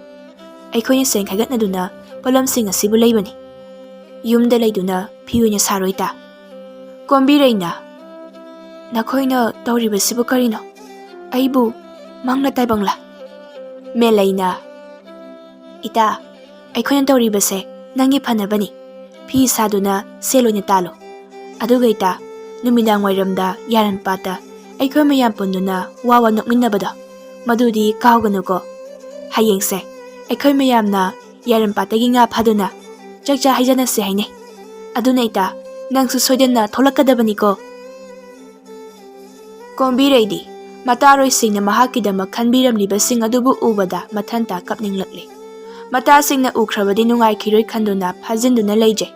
ꯑꯩꯈꯣꯏꯅ ꯁꯦꯟ ꯈꯥꯏꯒꯠꯅꯗꯨꯅ ꯄꯣꯠꯂꯝꯁꯤꯡ ꯑꯁꯤꯕꯨ ꯂꯩꯕꯅꯤ꯫ ꯌꯨꯝꯗ ꯂꯩꯗꯨꯅ ꯐꯤ ꯑꯣꯏꯅ ꯁꯥꯔꯣꯏ ꯏꯇꯥ"꯫ ꯀꯣꯝꯕꯤꯔꯩꯅ, "ꯅꯈꯣꯏꯅ ꯇꯧꯔꯤꯕꯁꯤꯕꯨ ꯀꯔꯤꯅꯣ? ꯑꯩꯕꯨ ꯃꯪꯂ ꯇꯥꯏꯕꯪꯂ?" ꯃꯦꯂꯩꯅ, "ꯏꯇꯥ, ꯑꯩꯈꯣꯏꯅ ꯇꯧꯔꯤꯕꯁꯦ ꯅꯪꯒꯤ ꯐꯅꯕꯅꯤ꯫ ꯐꯤ ꯁꯥꯗꯨꯅ ꯁꯦꯜ ꯑꯣꯏꯅ ꯇꯥꯜꯂꯨ꯫ ꯑꯗꯨꯒ ꯏꯇꯥ, ꯅꯨꯃꯤꯗꯥꯡ ꯋꯥꯏꯔꯝꯗ ꯌꯥꯔꯟꯄꯥꯠꯇ ꯑꯩꯈꯣꯏ ꯃꯌꯥꯝ ꯄꯨꯟꯗꯨꯅ ꯋꯥ ꯋꯥ ꯅꯣꯛꯃꯤꯟꯅꯕꯗꯣ, ꯃꯗꯨꯗꯤ ꯀꯥꯎꯒꯅꯨꯀꯣ꯫ ꯍꯌꯦꯡꯁꯦ ꯑꯩꯈꯣꯏ ꯃꯌꯥꯝꯅ ꯌꯥꯔꯟꯄꯥꯠꯇꯒꯤ ꯉꯥ ꯐꯥꯗꯨꯅ ꯆꯥꯛꯆꯥ ꯍꯩꯖꯅꯁꯦ ꯍꯥꯏꯅꯩ꯫ ꯑꯗꯨꯅ ꯏꯇꯥ, ꯅꯪꯁꯨ ꯁꯣꯏꯗꯅ ꯊꯣꯛꯂꯛꯀꯗꯕꯅꯤꯀꯣ"꯫ ꯀꯣꯝꯕꯤꯔꯩꯗꯤ ꯃꯇꯥꯔꯣꯏꯁꯤꯡꯅ ꯃꯍꯥꯛꯀꯤꯗꯃꯛ ꯈꯟꯕꯤꯔꯝꯂꯤꯕꯁꯤꯡ ꯑꯗꯨꯕꯨ ꯎꯕꯗ ꯃꯊꯟꯇ ꯀꯞꯅꯤꯡꯂꯛꯂꯦ꯫ ꯃꯇꯥꯁꯤꯡꯅ ꯎꯈ꯭ꯔꯕꯗꯤ ꯅꯨꯡꯉꯥꯏꯈꯤꯔꯣꯏ ꯈꯟꯗꯨꯅ ꯐꯥꯖꯤꯟꯗꯨꯅ ꯂꯩꯖꯩ꯫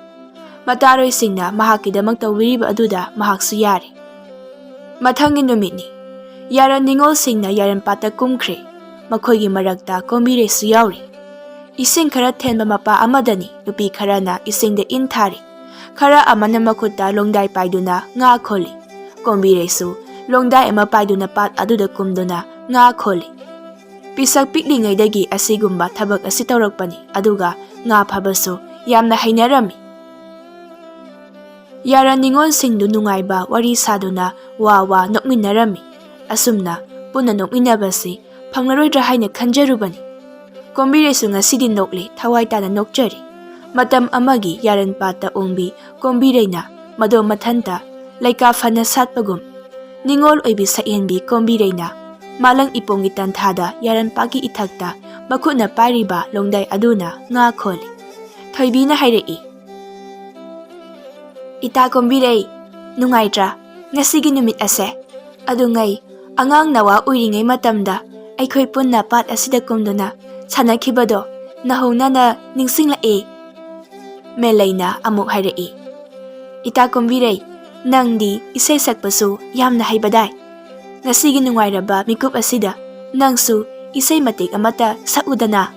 ꯃꯇꯥꯔꯣꯏꯁꯤꯡꯅ ꯃꯍꯥꯛꯀꯤꯗꯃꯛ ꯇꯧꯕꯤꯔꯤꯕ ꯑꯗꯨꯗ ꯃꯍꯥꯛꯁꯨ ꯌꯥꯔꯦ꯫ ꯃꯊꯪꯒꯤ ꯅꯨꯃꯤꯠꯅꯤ꯫ ꯌꯥꯔꯟ ꯅꯤꯉꯣꯜꯁꯤꯡꯅ ꯌꯥꯔꯟꯄꯥꯠꯇ ꯀꯨꯝꯈ꯭ꯔꯦ꯫ ꯃꯈꯣꯏꯒꯤ ꯃꯔꯛꯇ ꯀꯣꯝꯕꯤꯔꯩꯁꯨ ꯌꯥꯎꯔꯤ꯫ ꯏꯁꯤꯡ ꯈꯔ ꯊꯦꯟꯕ ꯃꯄꯥ ꯑꯃꯗꯅꯤ ꯅꯨꯄꯤ ꯈꯔꯅ ꯏꯁꯤꯡꯗ ꯏꯟ ꯊꯥꯔꯤ꯫ ꯈꯔ ꯑꯃꯅ ꯃꯈꯨꯠꯇ ꯂꯣꯡꯗꯥꯏ ꯄꯥꯏꯗꯨꯅ ꯉꯥ ꯈꯣꯜꯂꯤ꯫ ꯀꯣꯝꯕꯤꯔꯩꯁꯨ ꯂꯣꯡꯗꯥꯏ ꯑꯃ ꯄꯥꯏꯗꯨꯅ ꯄꯥꯠ ꯑꯗꯨꯗ ꯀꯨꯝꯗꯨꯅ ꯉꯥ ꯈꯣꯜꯂꯤ꯫ ꯄꯤꯁꯛ ꯄꯤꯛꯂꯤꯉꯩꯗꯒꯤ ꯑꯁꯤꯒꯨꯝꯕ ꯊꯕꯛ ꯑꯁꯤ ꯇꯧꯔꯛꯄꯅꯤ, ꯑꯗꯨꯒ ꯉꯥ ꯐꯥꯕꯁꯨ ꯌꯥꯝꯅ ꯍꯩꯅꯔꯝꯃꯤ꯫ ꯌꯥꯔꯟ ꯅꯤꯉꯣꯜꯁꯤꯡꯗꯨ ꯅꯨꯡꯉꯥꯏꯕ ꯋꯥꯔꯤ ꯁꯥꯗꯨꯅ ꯋꯥ ꯋꯥ ꯅꯣꯛꯃꯤꯟꯅꯔꯝꯃꯤ꯫ ꯑꯁꯨꯝꯅ ꯄꯨꯟꯅ ꯅꯣꯛꯃꯤꯟꯅꯕꯁꯤ ꯐꯪꯂꯔꯣꯏꯗ꯭ꯔꯥ ꯍꯥꯏꯅ ꯈꯟꯖꯔꯨꯕꯅꯤ꯫ ꯀꯣꯝꯕꯤꯔꯩꯁꯨ ꯉꯁꯤꯗꯤ ꯅꯣꯛꯂꯤ, ꯊꯋꯥꯏ ꯇꯥꯅ ꯅꯣꯛꯆꯔꯤ꯫ ꯃꯇꯝ ꯑꯃꯒꯤ ꯌꯥꯔꯟ ꯄꯥꯠꯇ ꯑꯣꯡꯕꯤ ꯀꯣꯝꯕꯤꯔꯩꯅ ꯃꯗꯣꯝ ꯃꯊꯟꯇ ꯂꯩꯀꯥ ꯐꯅ ꯁꯥꯠꯄꯒꯨꯝ, ꯅꯤꯉꯣꯜ ꯑꯣꯏꯕꯤ ꯁꯛꯍꯦꯟꯕꯤ ꯀꯣꯝꯕꯤꯔꯩꯅ ꯃꯥꯂꯪ ꯏꯄꯣꯝꯒꯤ ꯇꯟꯊꯥꯗ ꯌꯥꯔꯟ ꯄꯥꯠꯀꯤ ꯏꯊꯛꯇ ꯃꯈꯨꯠꯅ ꯄꯥꯏꯔꯤꯕ ꯂꯣꯡꯗꯥꯏ ꯑꯗꯨꯅ ꯉꯥ ꯈꯣꯜꯂꯤ꯫ ꯊꯣꯏꯕꯤꯅ ꯍꯥꯏꯔꯛꯏ, "ꯏꯇꯥ ꯀꯣꯝꯕꯤꯔꯩ, ꯅꯨꯡꯉꯥꯏꯇ꯭ꯔꯥ ꯉꯁꯤꯒꯤ ꯅꯨꯃꯤꯠ ꯑꯁꯦ? ꯑꯗꯨꯉꯩ ꯑꯉꯥꯡ ꯅꯋꯥ ꯑꯣꯏꯔꯤꯉꯩ ꯃꯇꯝꯗ ꯑꯩꯈꯣꯏ ꯄꯨꯟꯅ ꯄꯥꯠ ꯑꯁꯤꯗ ꯀꯨꯝꯗꯨꯅ ꯁꯥꯟꯅꯈꯤꯕꯗꯣ ꯅꯧꯍꯧꯅꯅ ꯅꯤꯡꯁꯤꯡꯂꯛꯑꯦ꯫" ꯃꯦꯂꯩꯅ ꯑꯃꯨꯛ ꯍꯥꯏꯔꯛꯏ, "ꯏꯇꯥ ꯀꯣꯝꯕꯤꯔꯩ, ꯅꯪꯗꯤ ꯏꯁꯩ ꯁꯛꯄꯁꯨ ꯌꯥꯝꯅ ꯍꯩꯕꯗꯥꯏ꯫ ꯉꯁꯤꯒꯤ ꯅꯨꯡꯉꯥꯏꯔꯕ ꯃꯤꯀꯨꯞ ꯑꯁꯤꯗ ꯅꯪꯁꯨ ꯏꯁꯩ ꯃꯇꯦꯛ ꯑꯃꯠꯇ ꯁꯛꯎꯗꯅ꯫"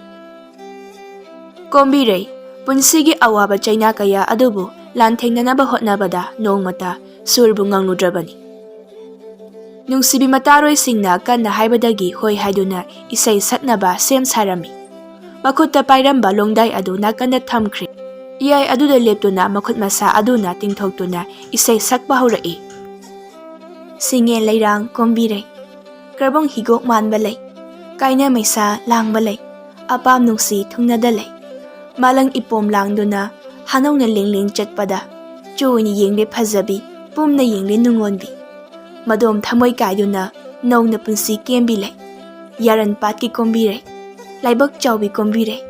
ꯀꯣꯝꯕꯤꯔꯩ, ꯄꯨꯟꯁꯤꯒꯤ ꯑꯋꯥꯕ ꯆꯩꯅꯥ ꯀꯌꯥ ꯑꯗꯨꯕꯨ ꯂꯥꯟꯊꯦꯡꯅꯅꯕ ꯍꯣꯠꯅꯕꯗ ꯅꯣꯡꯃꯇ ꯁꯨꯔꯕꯨ ꯉꯪꯂꯨꯗ꯭ꯔꯕꯅꯤ꯫ ꯅꯨꯡꯁꯤꯕꯤ ꯃꯇꯥꯔꯣꯏꯁꯤꯡꯅ ꯀꯟꯅ ꯍꯥꯏꯕꯗꯒꯤ ꯍꯣꯏ ꯍꯥꯏꯗꯨꯅ ꯏꯁꯩ ꯁꯛꯅꯕ ꯁꯦꯝ ꯁꯥꯔꯝꯃꯤ꯫ ꯃꯈꯨꯠꯇ ꯄꯥꯏꯔꯝꯕ ꯂꯣꯡꯗꯥꯏ ꯑꯗꯨ ꯅꯥꯀꯟꯗ ꯊꯝꯈ꯭ꯔꯦ꯫ ꯏꯌꯥꯏ ꯑꯗꯨꯗ ꯂꯦꯞꯇꯨꯅ ꯃꯈꯨꯠ ꯃꯁꯥ ꯑꯗꯨꯅ ꯇꯤꯡꯊꯣꯛꯇꯨꯅ ꯏꯁꯩ ꯁꯛꯄ ꯍꯧꯔꯛꯏ꯫ ꯁꯤꯡꯉꯦ ꯂꯩꯔꯥꯡ ꯀꯣꯝꯕꯤꯔꯩ, ꯀ꯭ꯔꯕꯣꯡ ꯍꯤꯒꯣꯛ ꯃꯥꯟꯕ ꯂꯩ, ꯀꯥꯏꯅ ꯃꯩꯁꯥ ꯂꯥꯡꯕ ꯂꯩ, ꯑꯄꯥꯝ ꯅꯨꯡꯁꯤ ꯊꯨꯡꯅꯗ ꯂꯩ꯫ ꯃꯥꯂꯪ ꯏꯄꯣꯝ ꯂꯥꯡꯗꯨꯅ ꯍꯥꯅꯧꯅ ꯂꯦꯡ ꯂꯦꯡ ꯆꯠꯄꯗ, ꯆꯨ ꯑꯣꯏꯅ ꯌꯦꯡꯂꯦ ꯐꯖꯕꯤ, ꯄꯨꯝꯅ ꯌꯦꯡꯂꯦ ꯅꯨꯡꯉꯣꯟꯕꯤ꯫ ꯃꯗꯣꯝ ꯊꯃꯣꯏ ꯀꯥꯏꯗꯨꯅ ꯅꯧꯅ ꯄꯨꯟꯁꯤ ꯀꯦꯝꯕꯤ ꯂꯩ꯫ ꯌꯥꯔꯟ ꯄꯥꯠꯀꯤ ꯀꯣꯝꯕꯤꯔꯩ, ꯂꯥꯏꯕꯛ ꯆꯥꯎꯕꯤ ꯀꯣꯝꯕꯤꯔꯩ꯫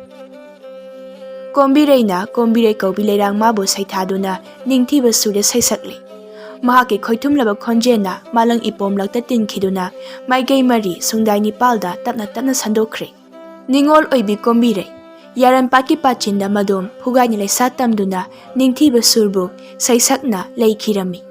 ꯀꯣꯝꯕꯤꯔꯩꯅ ꯀꯣꯝꯕꯤꯔꯩ ꯀꯧꯕꯤ ꯂꯩꯔꯥꯡ ꯃꯥꯕꯨ ꯁꯩꯊꯥꯗꯨꯅ ꯅꯤꯡꯊꯤꯕ ꯁꯨꯔꯗ ꯁꯩꯁꯛꯂꯤ꯫ ꯃꯍꯥꯛꯀꯤ ꯈꯣꯏꯊꯨꯝꯂꯕ ꯈꯣꯟꯖꯦꯜꯅ ꯃꯥꯂꯪ ꯏꯄꯣꯝꯂꯛꯇ ꯇꯤꯟꯈꯤꯗꯨꯅ ꯃꯥꯏꯀꯩ ꯃꯔꯤ ꯁꯨꯡꯗꯥꯏ ꯅꯤꯄꯥꯜꯗ ꯇꯞꯅ ꯇꯞꯅ ꯁꯟꯗꯣꯛꯈ꯭ꯔꯦ꯫ ꯅꯤꯉꯣꯜ ꯑꯣꯏꯕꯤ ꯀꯣꯝꯕꯤꯔꯩ, ꯌꯥꯔꯟ ꯄꯥꯠꯀꯤ ꯄꯥꯆꯤꯟꯗ ꯃꯗꯣꯝ ꯐꯨꯒꯥꯏꯅ ꯂꯩꯁꯥ ꯇꯝꯗꯨꯅ ꯅꯤꯡꯊꯤꯕ ꯁꯨꯔꯕꯨ ꯁꯩꯁꯛꯅ ꯂꯩꯈꯤꯔꯝꯃꯤ꯫